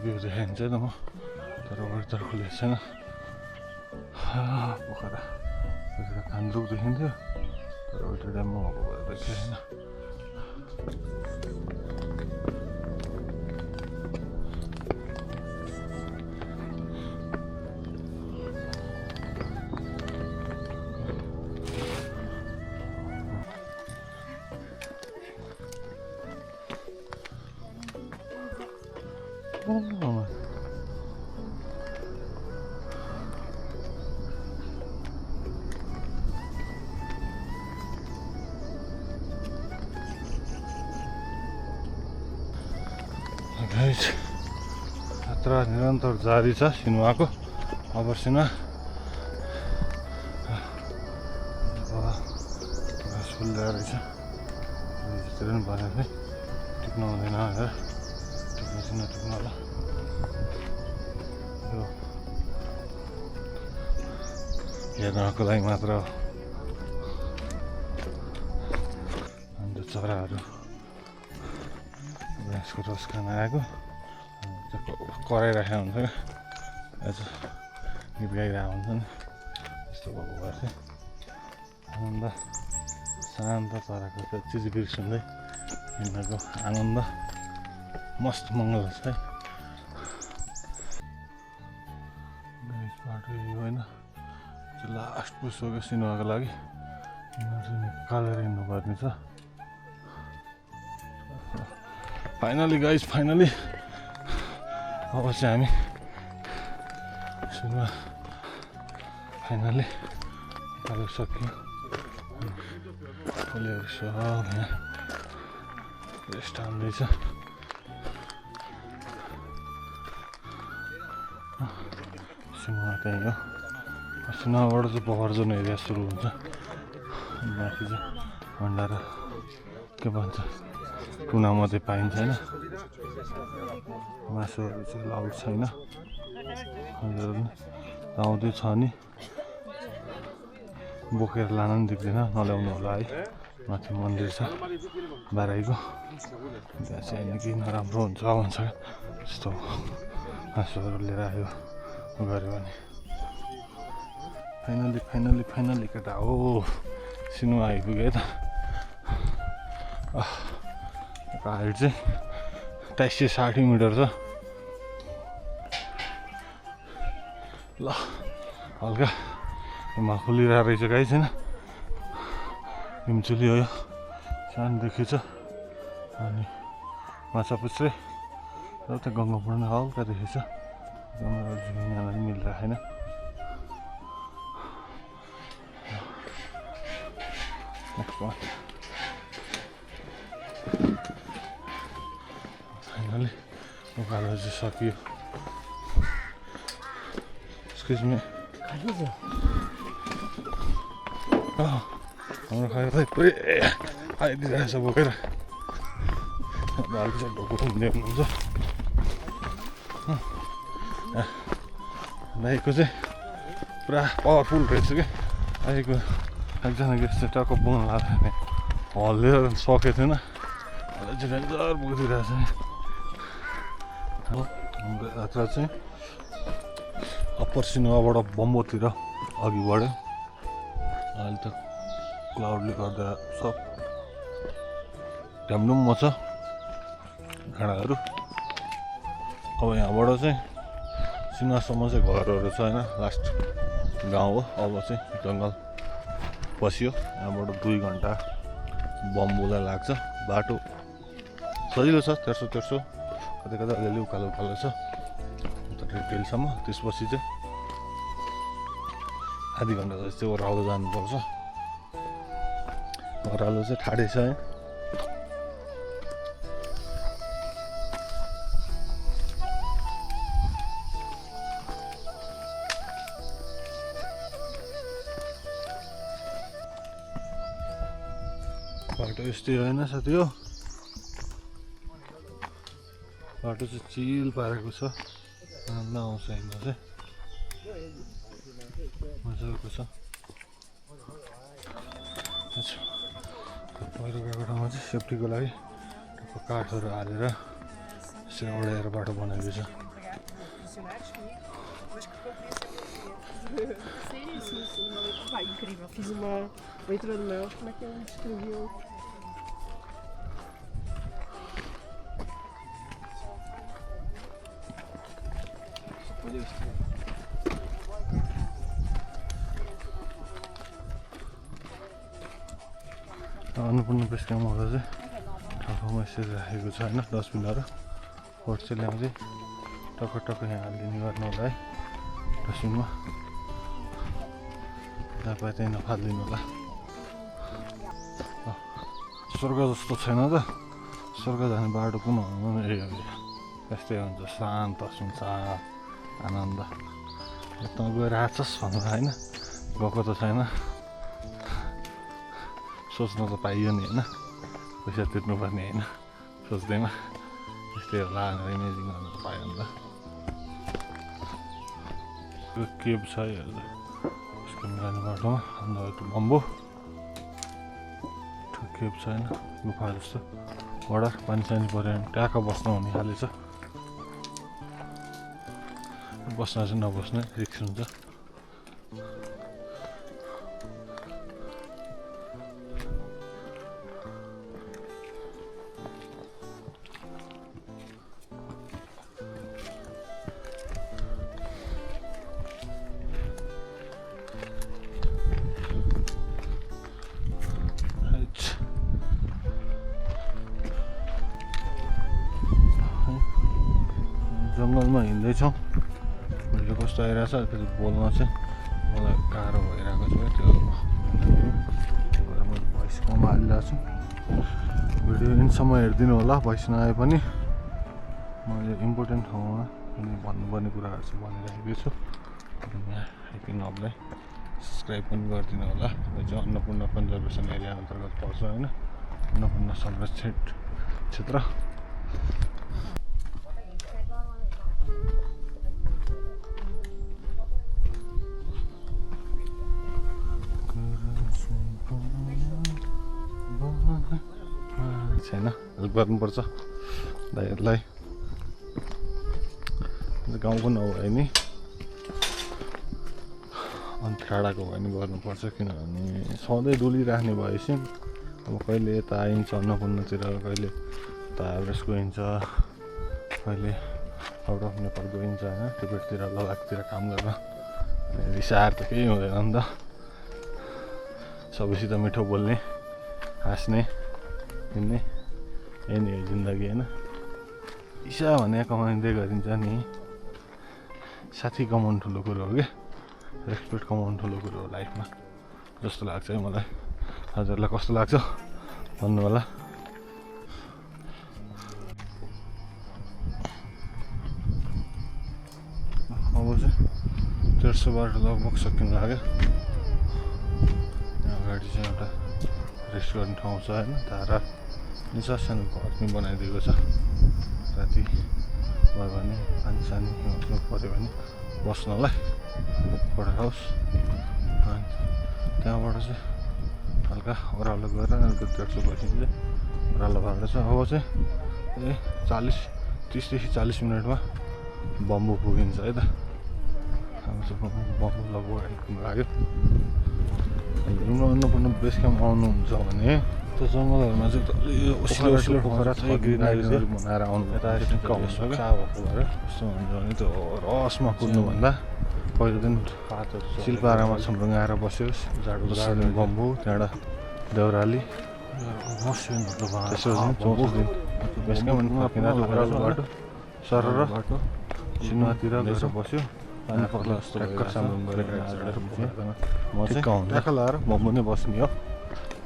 भ्यू देखाइन्छ त म तर वेदर खुलेको छैन पोखरा कान्द्रुक देखिन्थ्यो तर एउटा ड्याममा भएको भएर देखेन यात्रा निरन्तर जारी छ सिनेमाको। अब सिनेमा घाँस फुलिरहेको रहेछ। भित्र पनि भने चाहिँ टिप्नु हुँदैन भनेर टिप्नु नटिप्नु होला। यो हेर्नको लागि मात्र हो। अन्त चराहरू घाँसको रस खान आएको कराइराखेको हुन्छ क्या, आज गीत गाइरहेको हुन्छ नि, त्यस्तो भएको भएर चाहिँ आनन्द शान्त चराको त्यो चिजबिर सुन्दै हिँड्नको आनन्द मस्त मङ्गल छ है। बाटो यो होइन, लास्ट पुस्तको सिनेमाको लागि निकालेर हिँड्नुपर्ने छ। फाइनली गाइज, फाइनली अब चाहिँ हामी सिनेमा फाइनली निकाल्न सक्यौँ। फुलहरू सब यहाँ रेस्ट हान्दैछ। सिनेमा त्यही हो। सिनेमाबाट चाहिँ बफर जोन एरिया सुरु हुन्छ। माथि चाहिँ भण्डारा के भन्छ कुना मात्रै पाइन्छ होइन, मासुहरू चाहिँ लाउड छैन। आउँदै छ नि बोकेर लान पनि दिँदैन, नल्याउनु होला है। माथि मन्दिर छ बाराईको, त्यहाँ चाहिँ निकै नराम्रो हुन्छ भन्छ त्यस्तो मासुहरू लिएर आयो गऱ्यो भने। फाइनली केटा हो सिनेमा आइपुग्यो है त। हाइट चाहिँ 2360 मिटर छ। ल हल्का हिमाल खुलिरहेको रहेछ गाई छैन, हिमचुली हो यो, सानोदेखि छ। अनि माछा पुच्छ्रे एउटा गङ्गापूर्ण हल्का देखेछ। क्यामेरा जुमिङ गर्न पनि मिलिरहेको छैन। फाइनली उकालो चाहिँ सकियो। एक्सक्युज मी, हाम्रो खायो खै पुरै आइदिइरहेछ बोकेर। बाल चाहिँ ढोको हुँदै हुनुहुन्छ। दाइको चाहिँ पुरा पावरफुल रहेछ क्या। दाइको एकजना गेस्ट चाहिँ टक्क बोन लाग्दैन, हल्लिएर सकेको थिएन, अहिले चाहिँ डेन्जर बोकिदिइरहेछ नि। हाम्रो यात्रा चाहिँ अप्पर सिनेमाबाट बम्बोतिर अघि बढ्यो। अहिले त क्लाउडले गर्दा सब ढ्यामढुम्म छ डाँडाहरू। अब यहाँबाट चाहिँ सिनेमासम्म चाहिँ घरहरू छ होइन, लास्ट गाउँ हो। अब चाहिँ जङ्गल पसियो। यहाँबाट 2 घन्टा बम्बोलाई लाग्छ। बाटो सजिलो छ, तेर्सो कतै कतै अलिअलि उकालो छ उता रेलसम्म। त्यसपछि चाहिँ आधी घन्टा जस्तो ओह्रालो जानुपर्छ। ओह्रालो चाहिँ ठाडै छ है। बाटो यस्तै होइन साथी हो, बाटो चाहिँ चिल पारेको छ। आनन्द आउँछ हिँड्न चाहिँ, मजाको छ। पहिरो गएको ठाउँमा चाहिँ सेफ्टीको लागि काठहरू हालेर यसरी ओढाएर बाटो बनाएको छ। Incrível, fiz uma leitura de mails, como é que ele escreveu? Annapurna base क्याम्पबाट चाहिँ ठाउँमा यसरी राखेको छ होइन, डस्टबिनहरू। फोट चाहिँ ल्याउँदै टक्क यहाँ हालिदिने गर्नु होला है डस्टबिनमा। जहाँ पाए त्यहीँ नफालिदिनु होला। स्वर्ग जस्तो छैन त, स्वर्ग जाने बाटो कुन हो? यस्तै हुन्छ शान्त सुनसान आनन्द त गएर आछस् भनेर होइन गएको त छैन सोच्न त पाइयो नि होइन पैसा तिर्नुपर्ने होइन सोच्दैमा त्यस्तै होला भनेर इमेजिङ गर्नु त पायो नि त त्यो केब छ हेर्दा उसको मिलाउने बाटोमा अन्त त्यो बम्बो त्यो केब छैन गुफा जस्तो बडा पानी सानी पऱ्यो भने ट्याक्क बस्न हुने खाले छ बस्न चाहिँ नबस्ने रिक्स हुन्छ जङ्गलमा हिँड्दैछौँ मैले कस्तो आइरहेछ फेरि बोल्न चाहिँ मलाई गाह्रो भइरहेको छ त्यो भएर मैले भोइस कम हालिरहेको छु भिडियो इन्डसम्म हेरिदिनु होला भोइस नआए पनि मैले इम्पोर्टेन्ट ठाउँमा कुनै भन्नुपर्ने कुराहरू चाहिँ भनिराखेको छु यहाँ हाइकिङ हबलाई सब्सक्राइब पनि गरिदिनु होला यो चाहिँ अन्नपूर्ण कन्जर्भेसन एरिया अन्तर्गत पर्छ होइन अन्नपूर्ण संरक्षित क्षेत्र छैन हेल्प गर्नुपर्छ दाइहरूलाई गाउँको नभए नि अन्ठाडाको भए नि गर्नुपर्छ किनभने सधैँ डुलिराख्ने भएपछि अब कहिले यता आइन्छ अन्नपूर्णतिर कहिले यता एभरेस्ट गइन्छ कहिले आउट अफ नेपाल गइन्छ होइन टिबेटतिर लद्दाखतिर काम गर्न रिसाएर त केही हुँदैन नि त सबैसित मिठो बोल्ने हाँस्ने हिँड्ने यही नि हो जिन्दगी होइन पैसा भने कमाइँदै गरिन्छ नि साथी कमाउनु ठुलो कुरो हो क्या रेस्पेक्ट कमाउनु ठुलो कुरो हो लाइफमा जस्तो लाग्छ है मलाई हजुरलाई कस्तो लाग्छ भन्नु होला अब चाहिँ तेर्सो बाटो लगभग सकिनु लाग्यो यहाँ अगाडि चाहिँ एउटा रेस्ट गर्ने ठाउँ छ होइन धारा निसा सानो घर पनि बनाइदिएको छ राति भयो भने पानी सानी बस्नु पऱ्यो भने बस्नलाई कोठा हाउस अनि त्यहाँबाट चाहिँ हल्का ओह्रालो गएर अलिकति 150 बसिन्छ ओह्रालो भएर चाहिँ अब चाहिँ 30 देखि 40 मिनटमा बम्बु पुगिन्छ है त अब चाहिँ बम्बु लगभग आइपुग्नु लाग्यो अन्नपूर्ण बेस क्याम्प आउनुहुन्छ भने त्यो जङ्गलहरूमा चाहिँ ओसिलो पोखरा छ ग्रिनरी बनाएर आउनु ठिक्क हुन्छ क्या भएर कस्तो हुन्छ भने त्यो रसमा कुद्नुभन्दा पहिलो दिन सिलपारामा छम्रुङ्गाएर बस्योस् जाडो बम्बु त्यहाँबाट देउराली तेस्रो दिन चौथो दिन बेस क्याम्प बाटो सरर सिनेमातिर गएर बस्यो पानी पर्ला जस्तो सामुन गरेर ठिक्क हुन्छ ट्याक्क लगाएर बम्बु नै बस्ने हो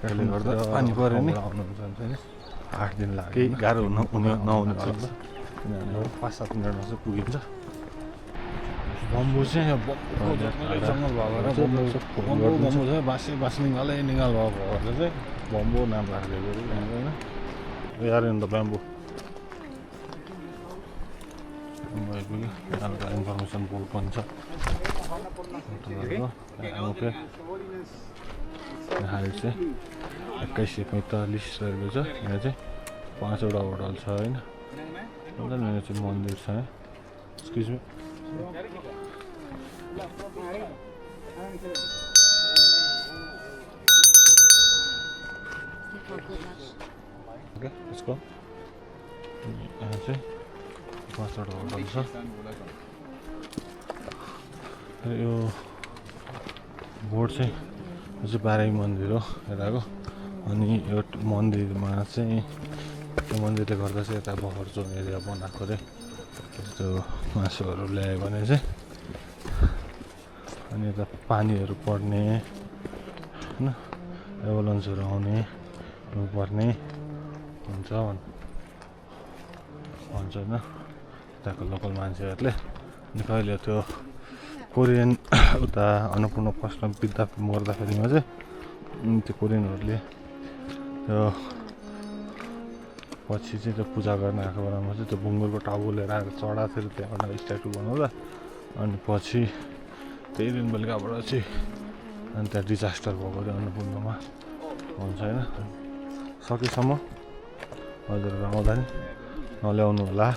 त्यसले गर्दा पानी पऱ्यो नि आउनुहुन्छ भने 8 दिन लाग्यो केही गाह्रो नहुने छ किनभने 5-7 मिनटमा चाहिँ पुगिन्छ बम्बु चाहिँ जङ्गल भएको बम्बु चाहिँ बाँस निकाल भएको चाहिँ बम्बु नाम राखिदिएको होइन यार इन द ब्याम्बु आइपुग्यो यहाँको इन्फर्मेसन बोर्ड पनि छ ओके यहाँ चाहिँ 2145 रहेको छ यहाँ चाहिँ 5वटा होटल छ होइन यहाँ चाहिँ मन्दिर छ एक्सक्युज मी ओके यसको यहाँ चाहिँ 5वटा होटल छ यो बोर्ड चाहिँ यो चाहिँ बाराही मन्दिर हो यताको अनि यो मन्दिरमा चाहिँ त्यो मन्दिरले गर्दा चाहिँ यता बफर जोन एरिया बनाएको अरे त्यस्तो मासुहरू ल्यायो भने चाहिँ अनि यता पानीहरू पर्ने होइन एम्बुलेन्सहरू आउने पर्ने हुन्छ भन्छ होइन त्यहाँको लोकल मान्छेहरूले अनि कहिले त्यो कोरियन उता अन्नपूर्ण फर्स्टमा बित्दा मर्दाखेरिमा चाहिँ त्यो कोरियनहरूले त्यो पछि चाहिँ त्यो पूजा गर्न आएको बेलामा चाहिँ त्यो बुङ्गुरको टाउको लिएर आएर चढाएको थियो त्यहाँबाट स्ट्याचु बनाउँदा अनि पछि त्यही दिन बेलुकाबाट चाहिँ अनि त्यहाँ डिजास्टर भएको थियो अन्नपूर्णमा हुन्छ होइन सकेसम्म हजुरहरू आउँदा नि नल्याउनु होला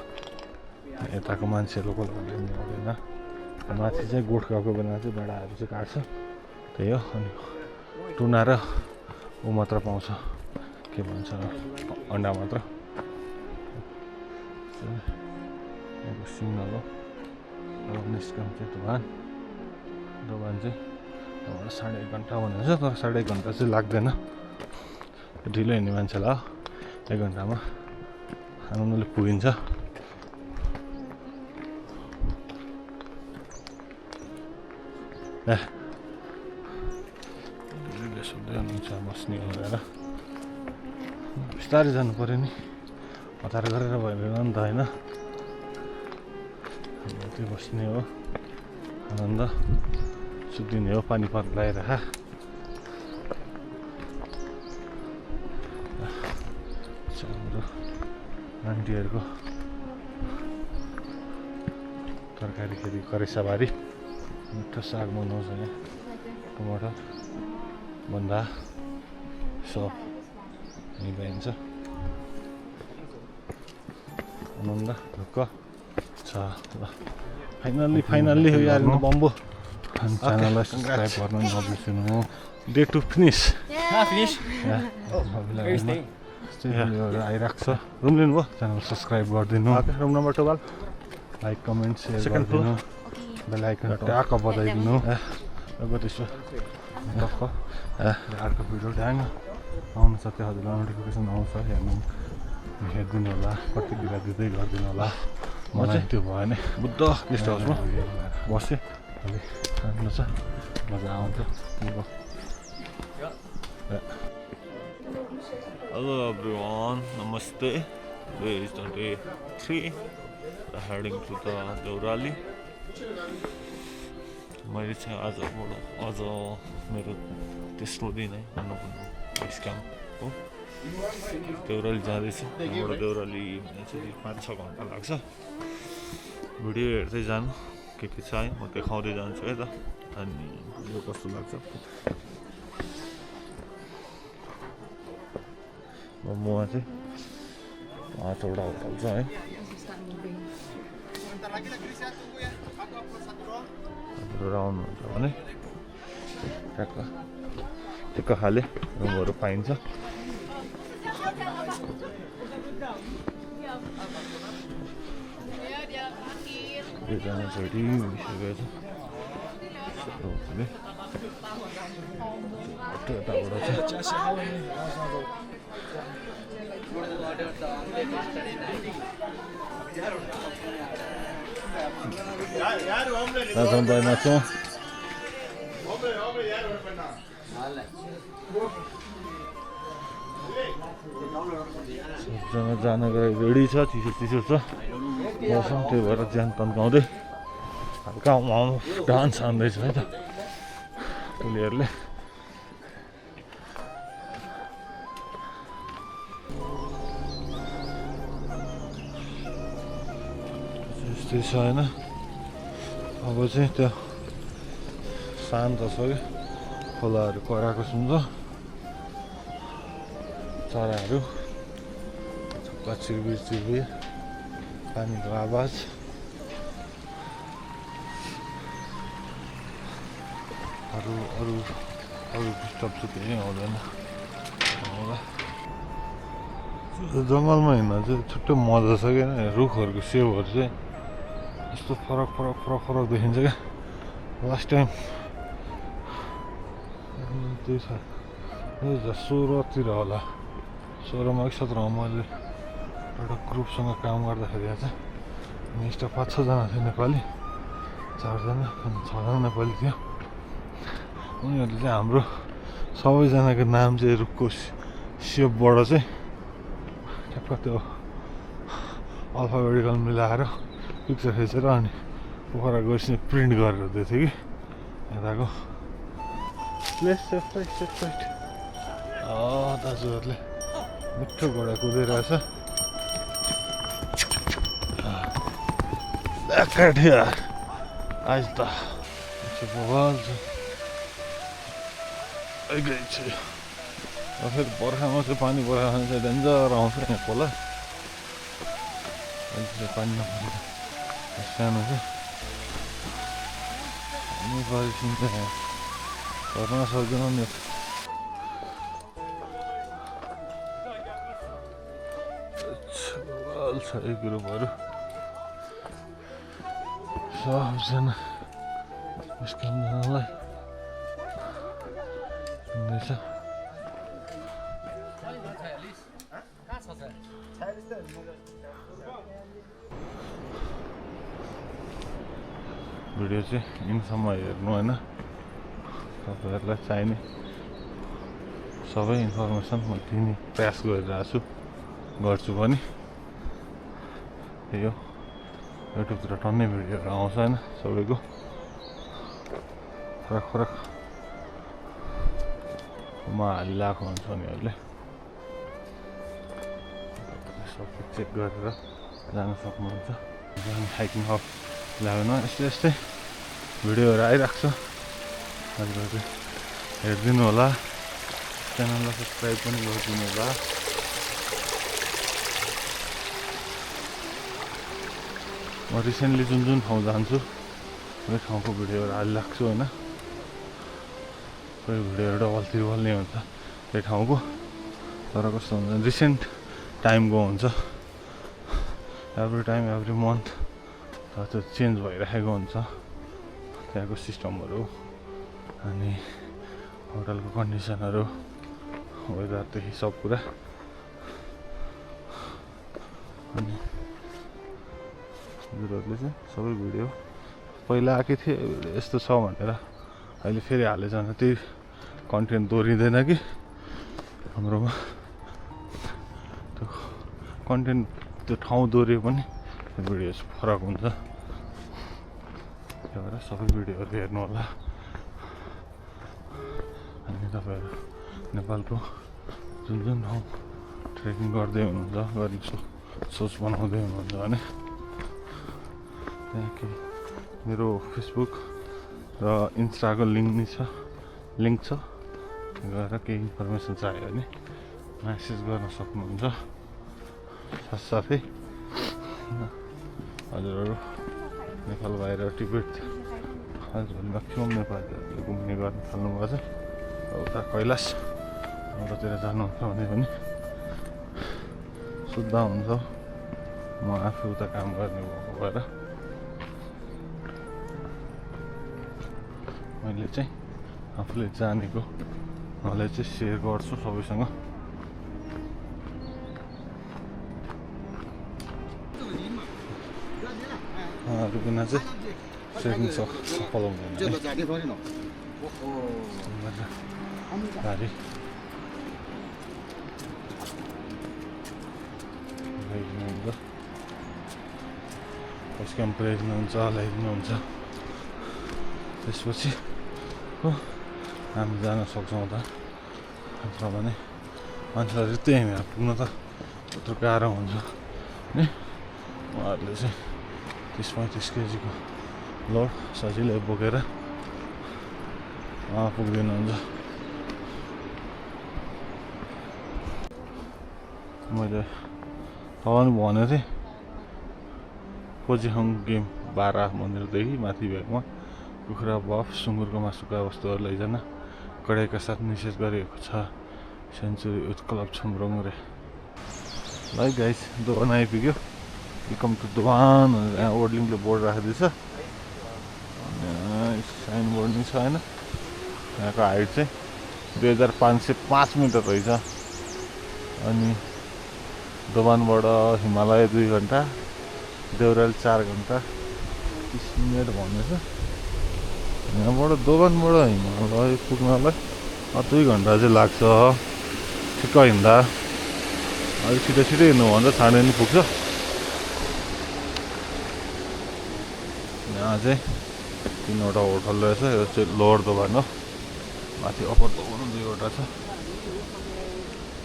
यताको मान्छे लोकलहरूले पनि आउँदैन माथि चाहिँ गोठगाउँको बेलामा चाहिँ भेडाहरू चाहिँ काट्छ त्यही हो अनि टुना र ऊ मात्र पाउँछ के भन्छ अन्डा मात्र सिग्नल हो र निस्कम चाहिँ दोकान चाहिँ 1.5 घन्टा भनेको छ तर 1.5 घन्टा चाहिँ लाग्दैन ढिलो हिँड्ने मान्छेलाई 1 घन्टामा आनन्दले पुगिन्छ सोध्दै हुनुहुन्छ बस्ने भनेर बिस्तारै जानु पऱ्यो नि हतार गरेर भएन नि त होइन त्यो बस्ने हो आनन्द सुत्दिने हो पानी पर लगाएर हाम्रो आन्टीहरूको तरकारी खेती करेसाबारी मिठो साग बनाउँछ यहाँ टमाटर बन्दा सब यहीँ पाइन्छ आनन्द ढुक्क छ ल फाइनल्ली हो यार बम्बो च्यानललाई सब्सक्राइब गर्न नबिर्सिनु डे टु फिनिस आइरहेको छ रुम लिनुभयो च्यानल सब्सक्राइब गरिदिनु room number 12 like comment share गरिदिनु बेल आइकन ट्याक्क बजाइदिनु त्यसो अर्को भिडियो ड्याङ आउनु छ त्यो हजुरलाई नोटिफिकेसन आउँछ हेरिदिनु होला कति बिगा दिँदै गरिदिनु होला मलाई त्यो भयो भने बुद्ध गेस्ट हाउसमा बसेँ अलि राम्रो छ मजा आउँछ Hello everyone, namaste. Today is the day 3. We're heading to the Deurali. मैले चाहिँ आज मेरो तेस्रो दिन है अन्नपूर्ण बेस क्याम्प हो देउराली जाँदैछु त्यहाँबाट देउराली चाहिँ 5-6 घन्टा लाग्छ भिडियो हेर्दै जानु के छ है म देखाउँदै जान्छु है त अनि यो कस्तो लाग्छ मोमोमा चाहिँ 5वटा होटल छ है आउनुहुन्छ भने ठिक्क खाले रुमहरू पाइन्छ एकजना रेडी भइसकेको छ यताबाट चाहिँ माछौँ सबजना जानको लागि रेडी छ चिसो छ मौसम त्यही भएर ज्यान तन्काउँदै हल्का डान्स हान्दैछ है त टोलीहरूले यस्तै छ होइन अब चाहिँ त्यो शान्त छ कि खोलाहरू कराएको सुन्छ चराहरू चिरबिर चिरबिर पानीको आवाज अरू डिस्टर्ब चाहिँ केही आउँदैन जङ्गलमा हिँड्न चाहिँ छुट्टै मजा छ क्या रुखहरूको सेवहरू चाहिँ यस्तो फरक देखिन्छ क्या लास्ट टाइम त्यही छ 2016तिर होला 16मा कि 17मा मैले एउटा ग्रुपसँग काम गर्दाखेरि चाहिँ हामी स्टाफ 5-6 जना थियो नेपाली 4 जना अनि 6 जना नेपाली थियो उनीहरूले चाहिँ हाम्रो सबैजनाको नाम चाहिँ रुखको सेपबाट चाहिँ ठ्याक्क त्यो अल्फाबेटिकल मिलाएर पिक्चर खिचेर अनि पोखरा गएपछि प्रिन्ट गरेर दिएको थियो कि यताको प्लेस सेफ राइट दाजुहरूले मिठो घोडा कुदिरहेछ आज त बवाल छ गई छ फेरि बर्खामा चाहिँ पानी बर्खा चाहिँ डेन्जर आउँछ यहाँ खोला अहिले पानी नपरेको सानो छ पानी परेपछि त गर्न सक्दैनौँ नि बवाल छ यो ग्रुपहरू सबजना निस्कनलाई हिँड्दैछ भिडियो चाहिँ यिनसम्म हेर्नु होइन तपाईँहरूलाई चाहिने सबै इन्फर्मेसन म दिने प्रयास गरिरहेको छु गर्छु पनि यो युट्युबतिर टन्नै भिडियोहरू आउँछ होइन सबैको फरक फरक म हालिरहेको हुन्छ नि अहिले सबै चेक गरेर जान सक्नुहुन्छ हाइकिङ हक लाग्दैन यस्तै यस्तै भिडियोहरू आइरहेको छ हजुरहरूले हेरिदिनु होला च्यानललाई सब्सक्राइब पनि गरिदिनु होला म रिसेन्टली जुन जुन ठाउँ जान्छु त्यो ठाउँको भिडियोहरू हालिराख्छु होइन कोही भिडियोहरू डबल त्रिबल नै हुन्छ त्यो ठाउँको तर कस्तो हुन्छ रिसेन्ट टाइमको हुन्छ एभ्री टाइम एभ्री मन्थ त्यो चेन्ज भइरहेको हुन्छ त्यहाँको सिस्टमहरू अनि होटलको कन्डिसनहरू वेदरदेखि सब कुरा अनि हजुरहरूले चाहिँ सबै भिडियो पहिला आएकै थिए यस्तो छ भनेर अहिले फेरि हालेछ भने त्यही कन्टेन्ट दोहोरिँदैन कि हाम्रोमा त्यो कन्टेन्ट त्यो ठाउँ दोहोरियो पनि भिडियो फरक हुन्छ त्यही भएर सबै भिडियोहरू हेर्नु होला अनि तपाईँहरू नेपालको जुन जुन ठाउँ ट्रेकिङ गर्दै हुनुहुन्छ गर्ने सोच बनाउँदै हुनुहुन्छ भने त्यहाँ केही मेरो फेसबुक र इन्स्टाको लिङ्क छ गएर केही इन्फर्मेसन चाहियो भने म्यासेज गर्न सक्नुहुन्छ साथसाथै हजुरहरू नेपाल बाहिर टिबेट हजुरहरू म्याक्सिमम् नेपालीहरूले घुम्ने गर्न थाल्नुभएको छ उता कैलाश उतातिर जानुहुन्छ भने पनि सुत्दा हुन्छ म आफू उता काम गर्ने भएको भएर मैले चाहिँ आफूले जानेको मलाई चाहिँ सेयर गर्छु सबैसँग बिना चाहिँ ट्रेकिङ सफल हुँदैन गाडी ल्याइदिनुहुन्छ फर्स्ट क्याम्प ल्याइदिनुहुन्छ ल्याइदिनुहुन्छ त्यसपछि हो हामी जान सक्छौँ त नत्र भने मान्छेहरू त्यही यहाँ पुग्न त त्यत्रो गाह्रो हुन्छ नि उहाँहरूले चाहिँ 30-35 केजीको लोड सजिलै बोकेर पुग्दिनुहुन्छ मैले तपाईँले भनेको थिएँ कोजिहङ गेम 12 मन्दिरदेखि माथि भेगमा कुखुरा बफ सुँगुरको मासुका वस्तुहरू लैजान कडाइका साथ निषेध गरिएको छ सेन्चुरी युथ क्लब छुमरोङ रे ल गाइस दोकान आइपुग्यो वेलकम टु दोकान यहाँ ओर्लिङले बोर्ड राखिदिएछ साइन बोर्ड नि छ होइन यहाँको हाइट चाहिँ 2505 मिटर रहेछ अनि दोबानबाट हिमालय 2 घन्टा देउराली 4 घन्टा 30 मिनट भन्दैछ यहाँबाट दोबानबाट हिमालय पुग्नलाई 2 घन्टा चाहिँ लाग्छ ठिक्क हिँड्दा अलिक छिटो हिँड्नु भन्छ छाडे नि पुग्छ चाहिँ 3वटा होटल रहेछ। यो चाहिँ लोवर दोभान हो, माथि अप्पर दोभान 2वटा छ।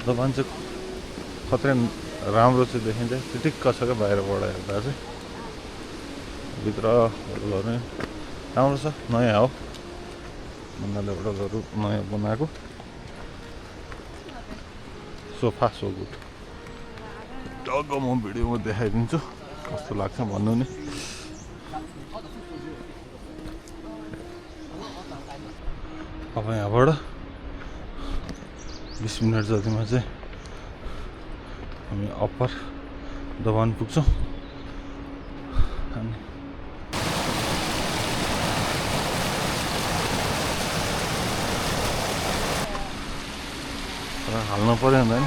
दोभान चाहिँ खत्रै राम्रो चाहिँ देखिन्छ, चिटिक्क छ क्या बाहिरबाट हेर्दा चाहिँ। भित्र होटलहरू नै राम्रो छ, नयाँ हो, भन्नाले होटलहरू नयाँ बनाएको। Sofa so good. टक्क म भिडियोमा देखाइदिन्छु कस्तो लाग्छ भन्नु नि। अब यहाँबाट 20 मिनट जतिमा चाहिँ हामी अप्पर दोभान पुग्छौँ। अनि हाल्नु पर्यो नि,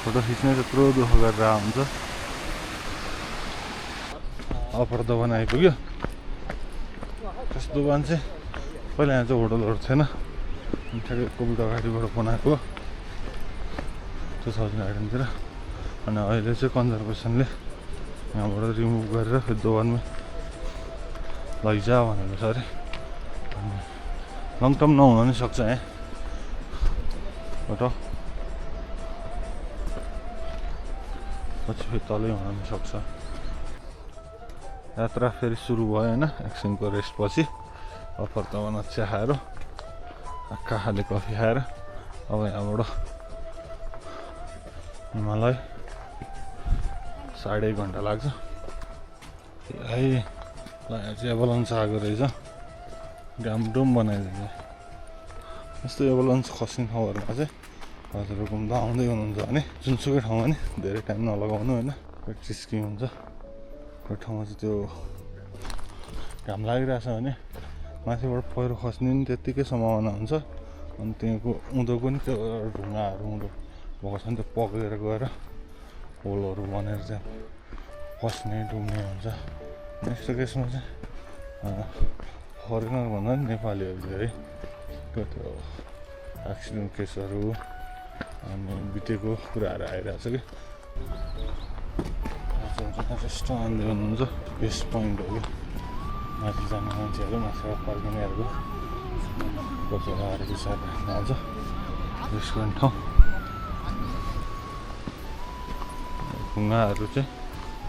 फोटो खिच्ने त्यत्रो दुःख गरेर हुन्छ। अप्पर दोभान आइपुग्यो। त्यस दोभान चाहिँ पहिला यहाँ चाहिँ होटलहरू थिएन, ठ्याक्कै कोभिड अगाडिबाट बनाएको 2018 तिर। अनि अहिले चाहिँ कन्जर्भेसनले यहाँबाट रिमुभ गरेर फेरि दोभानमै लैजा भनेको छ अरे। अनि लङ टर्म नहुन नि सक्छ यहाँ फोटो, पछि फेरि तलै हुन पनि सक्छ। यात्रा फेरि सुरु भयो होइन, एकछिनको रेस्ट पछि। अप्पर दोभानमा चिया खाएर, आँखा खाले कफी खाएर अब यहाँबाट हिमालय 1.5 घन्टा लाग्छ। है ल यहाँ चाहिँ एभलन्स आएको रहेछ, डामडुम बनाइदिन्छ। यस्तो एभलन्स खस्ने ठाउँहरूमा चाहिँ हजुरहरू घुम्दा आउँदै हुनुहुन्छ भने जुनसुकै ठाउँमा नि धेरै टाइम नलगाउनु होइन, रिस्की हुन्छ। त्यो ठाउँमा चाहिँ त्यो घाम लागिरहेछ भने माथिबाट पहिरो खस्ने नि त्यत्तिकै सम्भावना हुन्छ। अनि त्यहाँको उँधोको नि त्यो ढुङ्गाहरू उँधो भएको छ नि, त्यो पक्रेर गएर होलहरू बनेर चाहिँ खस्ने डुब्ने हुन्छ। नेक्स्ट केसमा चाहिँ फरेनर भन्दा पनि नेपालीहरू धेरै त्यो एक्सिडेन्ट केसहरू अनि बितेको कुराहरू आइरहेको छ कि। रेस्ट आउँदै हुनुहुन्छ, बेस्ट पोइन्ट हो कि माथि जाने मान्छेहरू माथिबाट फर्किनेहरूको कति लगाएर विचार राख्न आउँछ। रेस्ट गर्ने ठाउँ ढुङ्गाहरू चाहिँ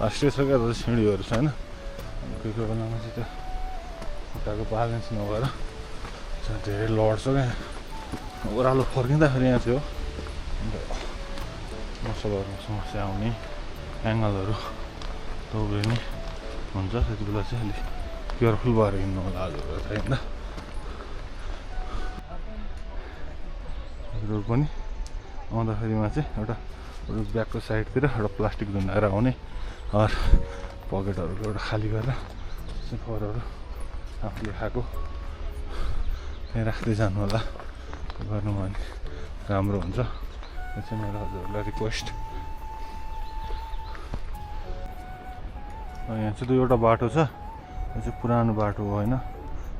राष्ट्रिय छ क्या, सिँढीहरू छैन। कोही कोही बेलामा चाहिँ त्यो खुट्टाको ब्यालेन्स नभएर धेरै लड्छ क्या। ओह्रालो फर्किँदाखेरि यहाँ थियो मसलहरूमा समस्या आउने, एङ्गलहरू दोब्रिने हुन्छ। त्यति बेला चाहिँ अलिक केयरफुल भएर हिँड्नु होला हजुरहरू चाहिँ होइन। हजुरहरू पनि आउँदाखेरिमा चाहिँ एउटा ब्यागको साइडतिर एउटा प्लास्टिक झुन्डाएर आउने, अर पकेटहरूको एउटा खाली गरेर सिफरहरू आफूले खाएको त्यहीँ राख्दै जानु होला। गर्नु भने राम्रो हुन्छ। यो चाहिँ मेरो हजुरहरूलाई रिक्वेस्ट। यहाँ चाहिँ 2वटा बाटो छ। यो चाहिँ पुरानो बाटो हो होइन,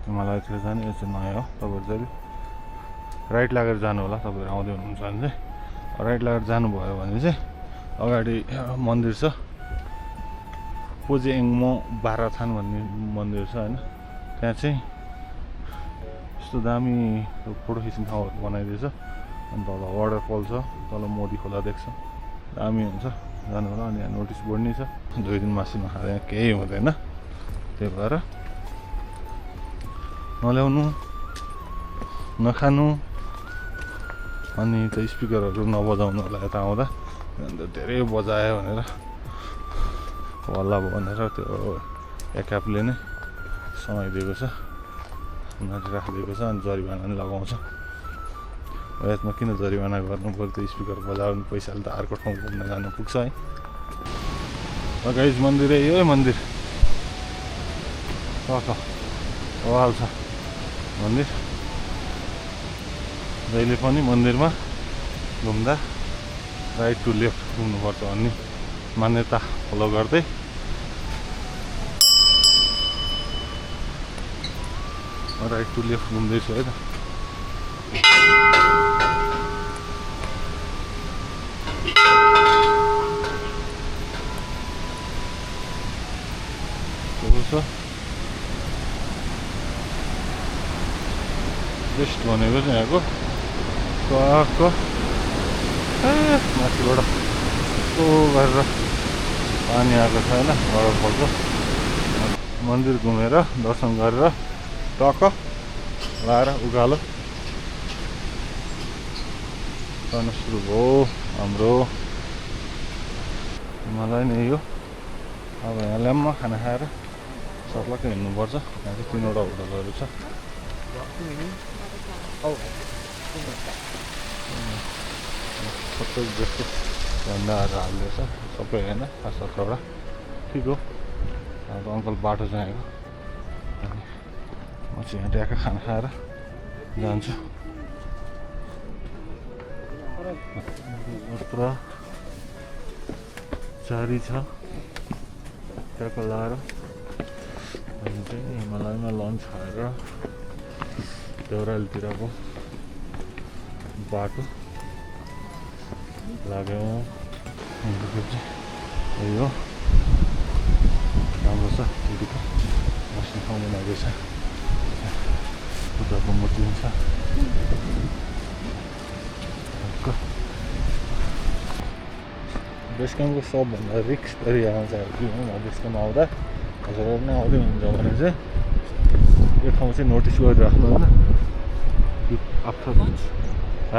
हिमालयतिर जाने। यो चाहिँ नयाँ हो। तपाईँहरू चाहिँ राइट लागेर जानु होला। तपाईँहरू आउँदै हुनुहुन्छ भने चाहिँ राइट लागेर जानुभयो भने चाहिँ अगाडि मन्दिर छ, पोजेङमो बाराथान भन्ने मन्दिर छ होइन। त्यहाँ चाहिँ यस्तो दामी फोटो खिच्ने ठाउँहरू बनाइदिएछ। अनि तल वाटरफल छ, तल मोदी खोला देख्छ, दामी हुन्छ, जानु होला। अनि यहाँ नोटिस बोर्ड नै छ, 2 दिन मासु नखाँदा यहाँ केही हुँदैन। त्यही भएर नल्याउनु, नखानु, अनि त्यो स्पिकरहरू नबजाउनु होला यता आउँदा। अन्त धेरै बजायो भनेर हल्ला भनेर त्यो एकापले नै समाइदिएको छ, उनीहरूले राखिदिएको छ। अनि जरिवाना पनि लगाउँछ। यसमा किन जरिवाना गर्नु पर्यो, त्यो स्पिकर बजाउने पैसाले त अर्को ठाउँ घुम्न जानु पुग्छ है। गाइज मन्दिर यो है, मन्दिर वाल छ मन्दिर। जहिले पनि मन्दिरमा घुम्दा राइट टु लेफ्ट घुम्नुपर्छ भन्ने मान्यता फलो गर्दै राइट टु लेफ्ट घुम्दैछु है त। बेस्ट भनेको चाहिँ यहाँको टक्क माथिबाट यस्तो गरेर पानी आएको छ होइन वाटरफलको मन्दिर घुमेर दर्शन गरेर टक्क लाएर उकालो गर्न सुरु भयो हाम्रो। मलाई नै यो अब यहाँ ल्याम्पमा खाना खाएर सर्लक्कै हिँड्नुपर्छ। यहाँ चाहिँ 3वटा होटलहरू छ। सबै जस्तो झन्डाहरू हालिदिएछ सबै होइन 5-7वटा ठिक हो। अब अङ्कल बाटो चाहिँ आएको अनि म चाहिँ यहाँ ट्याक्क खाना खाएर जान्छु। पुरा जारी छ ट्याक्क लाएर अनि चाहिँ हिमालयमा लन्च खाएर देउरालीतिरको बाटो लाग्यौँ। यो राम्रो छ दिदीको बस्ने ठाउँ बनाएको छ। बुद्धको मूर्ति पनि छ। बेस क्याम्पको सबभन्दा रिक्स एरियामा चाहिँ के हो बेस क्याम्प आउँदा हजुरहरू नै आउँदै हुन्छ भने चाहिँ यो ठाउँ चाहिँ नोटिस गरिराख्नु होइन। आफ्टर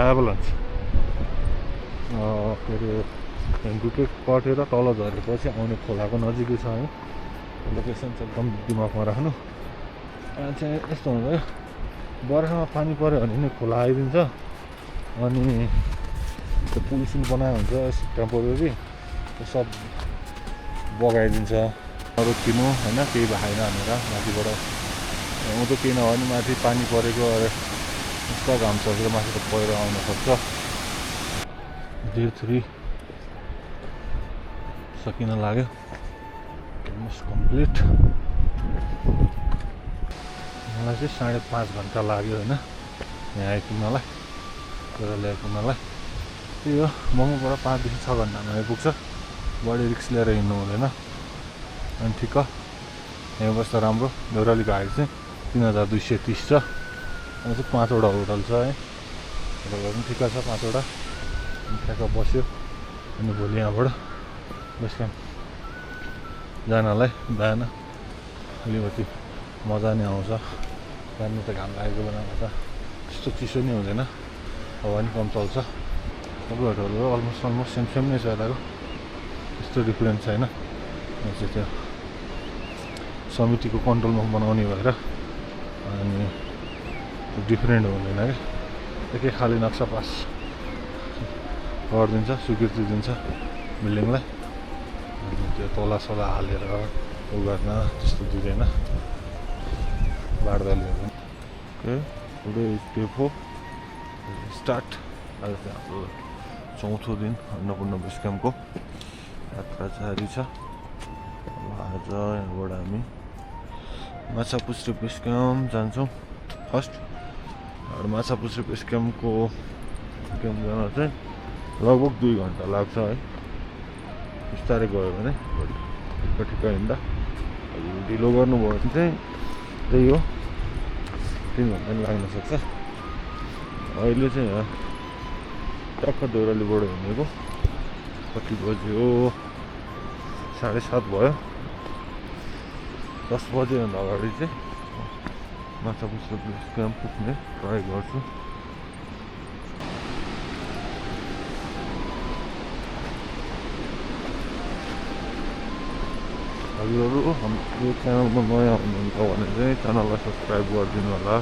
एभलन्स के अरे ढुके कटेर तल झरेपछि आउने खोलाको नजिकै छ है। लोकेसन चाहिँ एकदम दिमागमा राख्नु। यहाँ चाहिँ यस्तो हुन्छ बर्खामा पानी पऱ्यो भने नि खोला आइदिन्छ अनि त्यो पुलसुल बनाएको हुन्छ टेम्पोरेरी त्यो सब बगाइदिन्छ। रोकिनु होइन केही भएन भनेर माथिबाट उँधो केही नभए पनि माथि पानी परेको यस्तो घाम चलेर माथि त पहिरो आउन सक्छ। डे 3 सकिन लाग्यो अलमोस्ट कम्प्लिट। मलाई चाहिँ 5.5 घन्टा लाग्यो होइन यहाँ आइपुग्नलाई तर ल्याइपुग्नलाई। त्यही हो मङबाट 5 देखि 6 घन्टामा आइपुग्छ। बढी रिक्स लिएर हिँड्नु हुँदैन अनि ठिक्क यहाँ बस्दा राम्रो। देउरालीको हाइट चाहिँ 3230 छ। यहाँ चाहिँ 5वटा होटल छ है। होटलहरू पनि ठिक्क छ 5वटा। ठ्याक्क बस्यो अनि भोलि यहाँबाट बेस क्याम्प जानलाई बिहान अलिकति मजा नै आउँछ। बिहान त घाम लागेको बेलामा त त्यस्तो चिसो नै हुँदैन हावा नि कम चल्छ। सबै होटलहरू अलमोस्ट सेम नै छ यताको त्यस्तो डिफ्रेन्स छैन। यहाँ चाहिँ त्यो समितिको कन्ट्रोलमा बनाउने भएर अनि डिफ्रेन्ट हुँदैन क्या एकै खाली नक्सा पास गरिदिन्छ स्वीकृति दिन्छ बिल्डिङलाई। अनि त्यो तोलासोला हालेर उ गर्न त्यस्तो दिँदैन बाड्दाले पनि। Okay today is day 4 start. आज चाहिँ हाम्रो 4थो दिन अन्नपूर्ण बेस क्याम्पको यात्रा जारी छ। आज यहाँबाट हामी माछापुच्छ्रे बेस क्याम्प जान्छौँ फर्स्ट। माछापुच्छ्रे बेस क्याम्पको क्याम्प जान चाहिँ लगभग 2 घन्टा लाग्छ है। बिस्तारै गयो भने ठिक्क हिँड्दा। ढिलो गर्नुभयो भने चाहिँ त्यही हो 3 घन्टा पनि लाग्न सक्छ। अहिले चाहिँ यहाँ टक्क देउरालीबाट हिँडेको कति बज्यो 7:30 भयो। 10 बजेभन्दा अगाडि चाहिँ माछापुच्छ्रे बेस क्याम्प पुग्ने ट्राई गर्छु। हजुरहरू हाम्रो च्यानलमा नयाँ हुनुहुन्छ भने चाहिँ च्यानललाई सब्सक्राइब गरिदिनु होला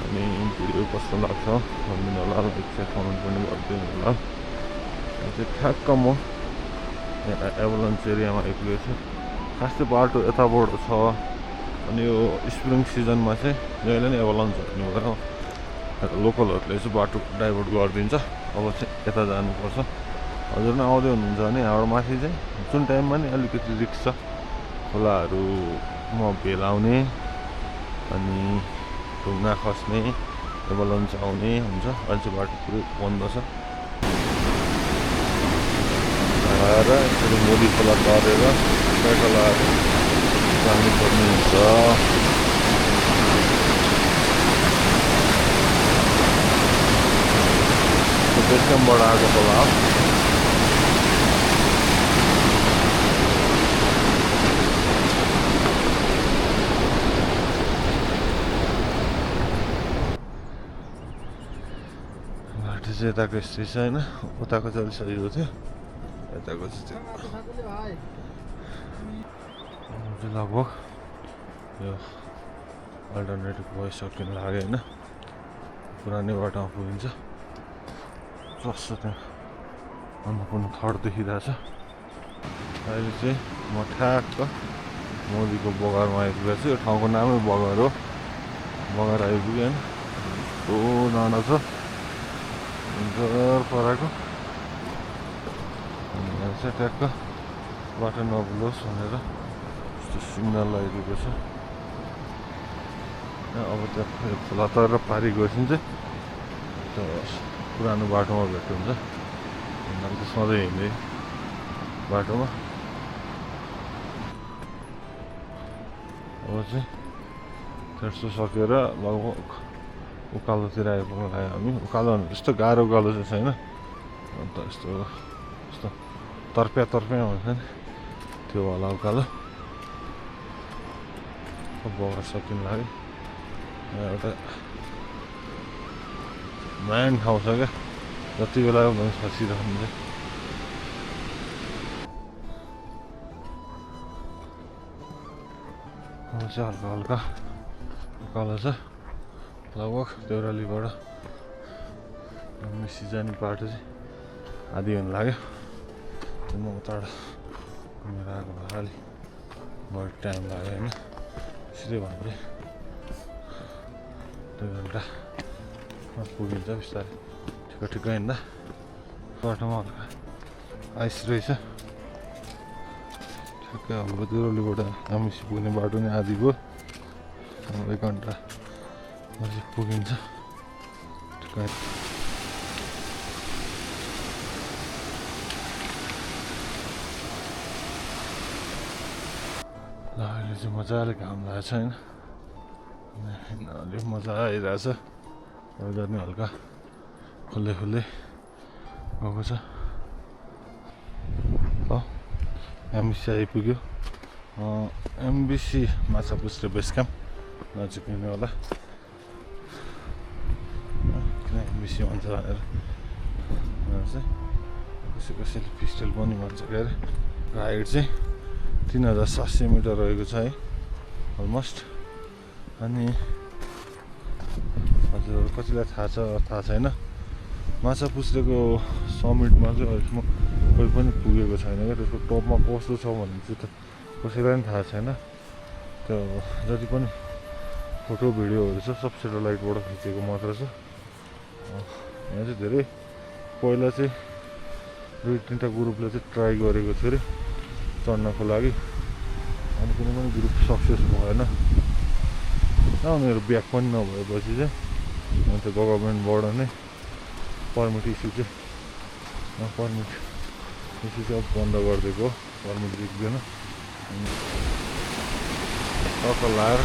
अनि भिडियो कस्तो लाग्छ भनिदिनु होला। लाइक चाहिँ कमेन्ट पनि गरिदिनु होला। यहाँ चाहिँ ठ्याक्क म यहाँ एभलन्स एरियामा आइपुगेको छु। खास चाहिँ बाटो यताबाट छ अनि यो स्प्रिङ सिजनमा चाहिँ जहिले नै एभलन्स हुने भएर लोकलहरूले चाहिँ बाटो डाइभर्ट गरिदिन्छ। अब चाहिँ यता जानुपर्छ। हजुर नै आउँदै हुनुहुन्छ भने यहाँबाट माथि चाहिँ जुन टाइममा नि अलिकति रिक्स छ खोलाहरूमा भेल आउने अनि ढुङ्गा खस्ने एभलन्स आउने हुन्छ। अहिले चाहिँ बाटो पुरै बन्द छ। आएर यसरी मोदी खोला तरेर साइकल आएर जानुपर्ने हुन्छ। बेस क्याम्पबाट आएको खोला हो। बाटो चाहिँ यताको यस्तै छ होइन, उताको चाहिँ अलिक सजिलो थियो, यताको चाहिँ लगभग यो अल्टरनेटिभ भइसक्नु लाग्यो होइन, पुरानै बाटोमा पुगिन्छ। प्रष्ट त्यहाँ अन्नपूर्ण थड देखिरहेछ। अहिले चाहिँ म ठ्याक्क मोदीको बगरमा आइपुगेको छु। यो ठाउँको नामै बगर हो, बगर आइपुग्यो होइन। यस्तो डाँडा छ घर पराको, यहाँ चाहिँ ट्याक्क बाटो नभुलोस् भनेर यस्तो सिग्नल लगाइदिएको छ। अब त्यहाँ खोला तरेर पारी गएपछि चाहिँ त्यो पुरानो बाटोमा भेट हुन्छ। उनीहरू त सधैँ हिँड्दै बाटोमा। अब चाहिँ त्यस्तो सकेर लगभग उकालोतिर आइपुग्नु लाग्यो हामी। उकालो भने त्यस्तो गाह्रो उकालो चाहिँ छैन, अन्त यस्तो तर्प्या हुन्छ नि त्यो होला उकालो। बगर सकिनु लाग्यो। एउटा मेन ठाउँ छ क्या, जति बेला पनि खसिरहन्छ। अब चाहिँ हल्का हल्का उकालो छ लगभग देउरालीबाट मिसी जाने बाटो चाहिँ आधी हुनु लाग्यो। म उताबाट घुमेर आएको भएर अलिक बढी टाइम लाग्यो होइन। सिधै भन्दै 2 घन्टामा पुगिन्छ बिस्तारै, ठिक्क हिँड्दा। बाटोमा हल्का आइस रहेछ। ठिक्कै हाम्रो देउरालीबाट आमिसी पुग्ने बाटो नै आधी भयो। 1 घन्टा अझै पुगिन्छ ठिक्कै। ल अहिले चाहिँ मजाले घाम लागेको छ होइन, अलिक मजा आइरहेछ। वेदर नि हल्का खुल्लै गएको छ। एमबिसी आइपुग्यो। एमबिसी माछापुच्छ्रे बेस क्याम्प नजिक हिँड्नु होला, किन एमबिसी भन्छ भनेर चाहिँ कसैले पिस्टल पनि भन्छ के अरे। हाइट चाहिँ 3700 मिटर रहेको छ है अलमोस्ट। अनि हजुर कतिलाई थाहा छैन, माछापुच्छ्रेको समिटमा चाहिँ अहिलेसम्म कोही पनि पुगेको छैन क्या। त्यसको टपमा कस्तो छ भन्ने चाहिँ त कसैलाई पनि थाहा छैन। त्यो जति पनि फोटो भिडियोहरू छ सब सेटेलाइटबाट खिचेको मात्र छ। यहाँ चाहिँ धेरै पहिला चाहिँ 2-3टा ग्रुपले चाहिँ ट्राई गरेको थियो अरे चढ्नको लागि, अनि कुनै पनि ग्रुप सक्सेस भएन। उनीहरू ब्याक पनि नभएपछि चाहिँ अन्त गभर्मेन्टबाट नै पर्मिट इस्यु चाहिँ अब बन्द गरिदिएको, पर्मिट दिँदैन। टक्क लाएर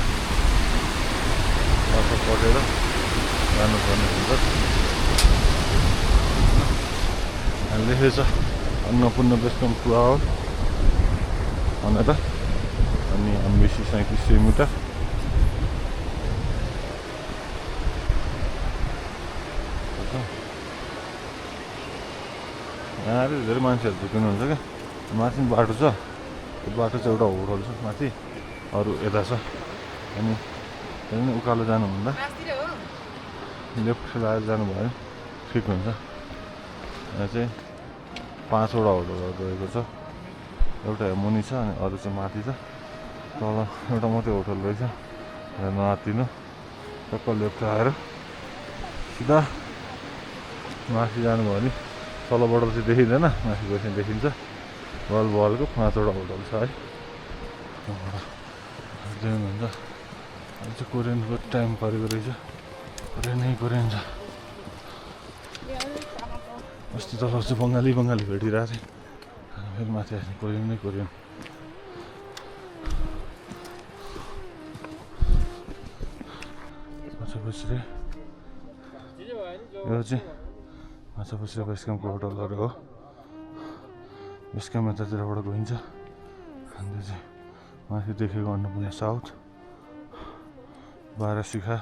टक्क पटेर जानुपर्ने हुन्छ। यहाँ लेखेको छ अन्नपूर्ण बेस क्याम्प 2 आवर भनेर, अनि एमबिसी 3700 मिटर। यहाँ चाहिँ धेरै मान्छेहरू झुकिनुहुन्छ क्या। माथि बाटो छ, त्यो बाटो चाहिँ एउटा होटल छ माथि, अरू यता छ। अनि त्यही नै उकालो जानुभन्दा लेफ्ट लगाएर जानुभयो ठिक हुन्छ। यहाँ चाहिँ 5वटा होटलहरू रहेको छ, एउटा मुनि छ अनि अरू चाहिँ माथि छ। तल एउटा मात्रै होटल रहेछ, नआत्तिनु टक्क लेफ्ट आएर सिधा माथि जानुभयो भने तलबाट चाहिँ देखिँदैन, माथि गएपछि देखिन्छ। बलको 5वटा होटल छ है। हुन्छ अहिले चाहिँ कोरियनको टाइम परेको रहेछ, कोरियन छ। अस्ति तल चाहिँ बङ्गाली भेटिरहेको थिएँ, फेरि माथि आएछ कोरियन। माछापुच्छ्रे यो चाहिँ माछापुच्छ्रे बेस क्याम्पको होटलहरू हो। बेस क्याम्प यतातिरबाट गइन्छ। अन्त चाहिँ माथि देखेको अन्नपूर्ण साउथ, बाह्रशिखा,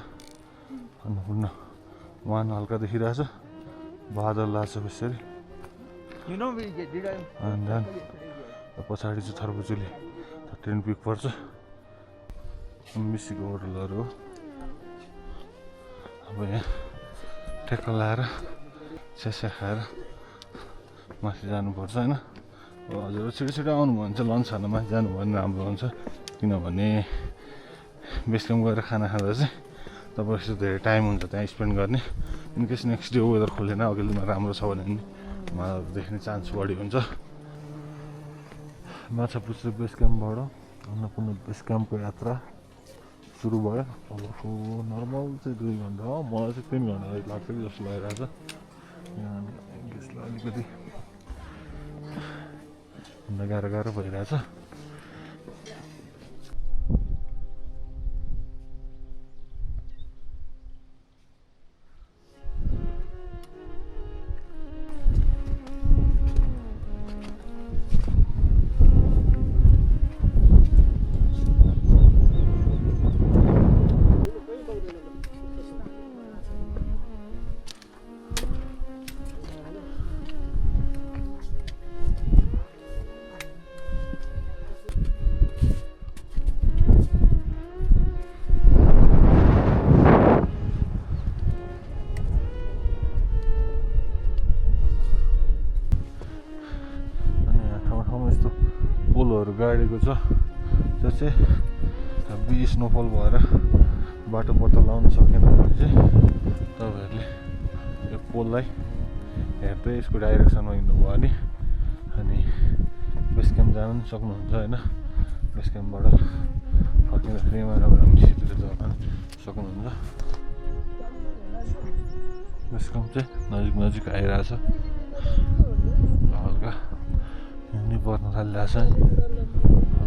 अन्नपूर्ण वान हल्का देखिरहेछ, बादल लाग्छ बेसरी। अनि then पछाडि चाहिँ थर्पुचुली ट्रेन पिक पर्छ। मिसीको होटलहरू हो। अब यहाँ ठेक्का लाएर स्यास्या खाएर माथि जानुपर्छ होइन। अब हजुर छिटो छिटो आउनुभयो भने चाहिँ लन्च खान माथि जानुभयो भने राम्रो हुन्छ, किनभने बेस क्याम्प गएर खाना खाँदा चाहिँ तपाईँको धेरै टाइम हुन्छ त्यहाँ स्पेन्ड गर्ने। इनकेस नेक्स्ट डे वेदर खोलेन, अघिल्लो दिन राम्रो छ भने माछाहरू देख्ने चान्स बढी हुन्छ। माछापुच्छ्रे बेस क्याम्पबाट अन्नपूर्ण बेस क्याम्पको यात्रा सुरु भयो। अब नर्मल चाहिँ 2 घन्टा हो, मलाई चाहिँ 3 घन्टा लाग्छ कि जस्तो लागिरहेछ। यसलाई अलिकति गाह्रो भइरहेछ। पोलहरू गाडेको छ, त्यो चाहिँ हेभी स्नोफल भएर बाटो पत्ता लगाउन सकेन भने चाहिँ तपाईँहरूले यो पोललाई हेर्दै यसको डाइरेक्सनमा हिँड्नुभयो भने अनि बेस क्याम्प जानु पनि सक्नुहुन्छ होइन। बेस क्याम्पबाट फर्किँदाखेरि मिसीतिर जान सक्नुहुन्छ। बेस क्याम्प चाहिँ नजिक आइरहेछ, हल्का हिँड्नै पर्न थालिरहेछ,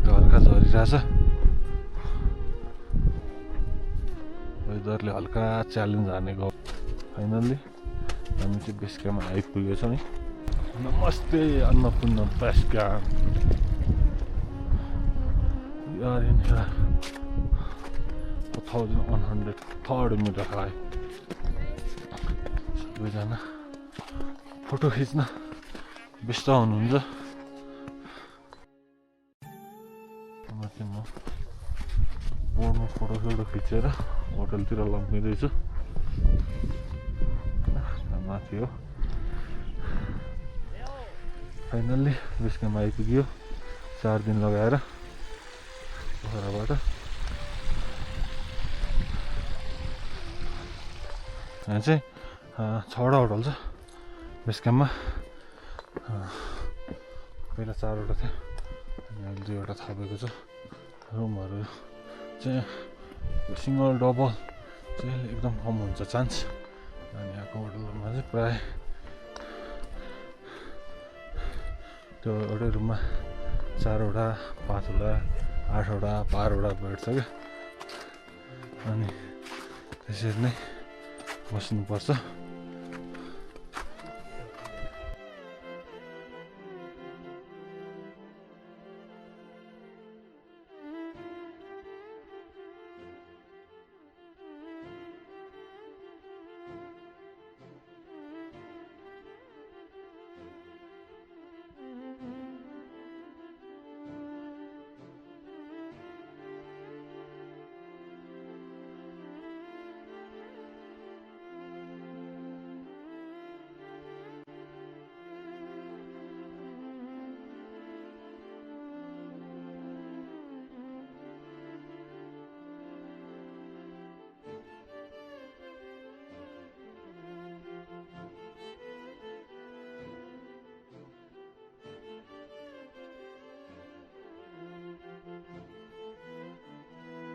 हल्का झरिरहेछ। वेदरले हल्का च्यालेन्ज हानेको। फाइनल्ली हामी चाहिँ बेस क्याम्पमा आइपुगेछौँ है। नमस्ते Annapurna base camp. We are in here 4103 metre high. सबैजना फोटो खिच्न व्यस्त हुनुहुन्छ। म बोर्डमा फोटो खिचेर होटलतिर लम्किँदैछु। माथि हो। फाइनल्ली बेस क्याम्प आइपुग्यो 4 दिन लगाएर पोखराबाट। यहाँ चाहिँ 6वटा होटल छ बेस क्याम्पमा। पहिला 4वटा थियो, अनि अहिले 2वटा थपेको छ। रुमहरू चाहिँ सिङ्गल डबल चाहिँ एकदम कम हुन्छ चान्स। अनि यहाँको होटलमा चाहिँ प्राय त्यो एउटै रुममा 4वटा 5वटा 8वटा 12वटा बेड छ क्या। अनि त्यसरी नै बस्नुपर्छ।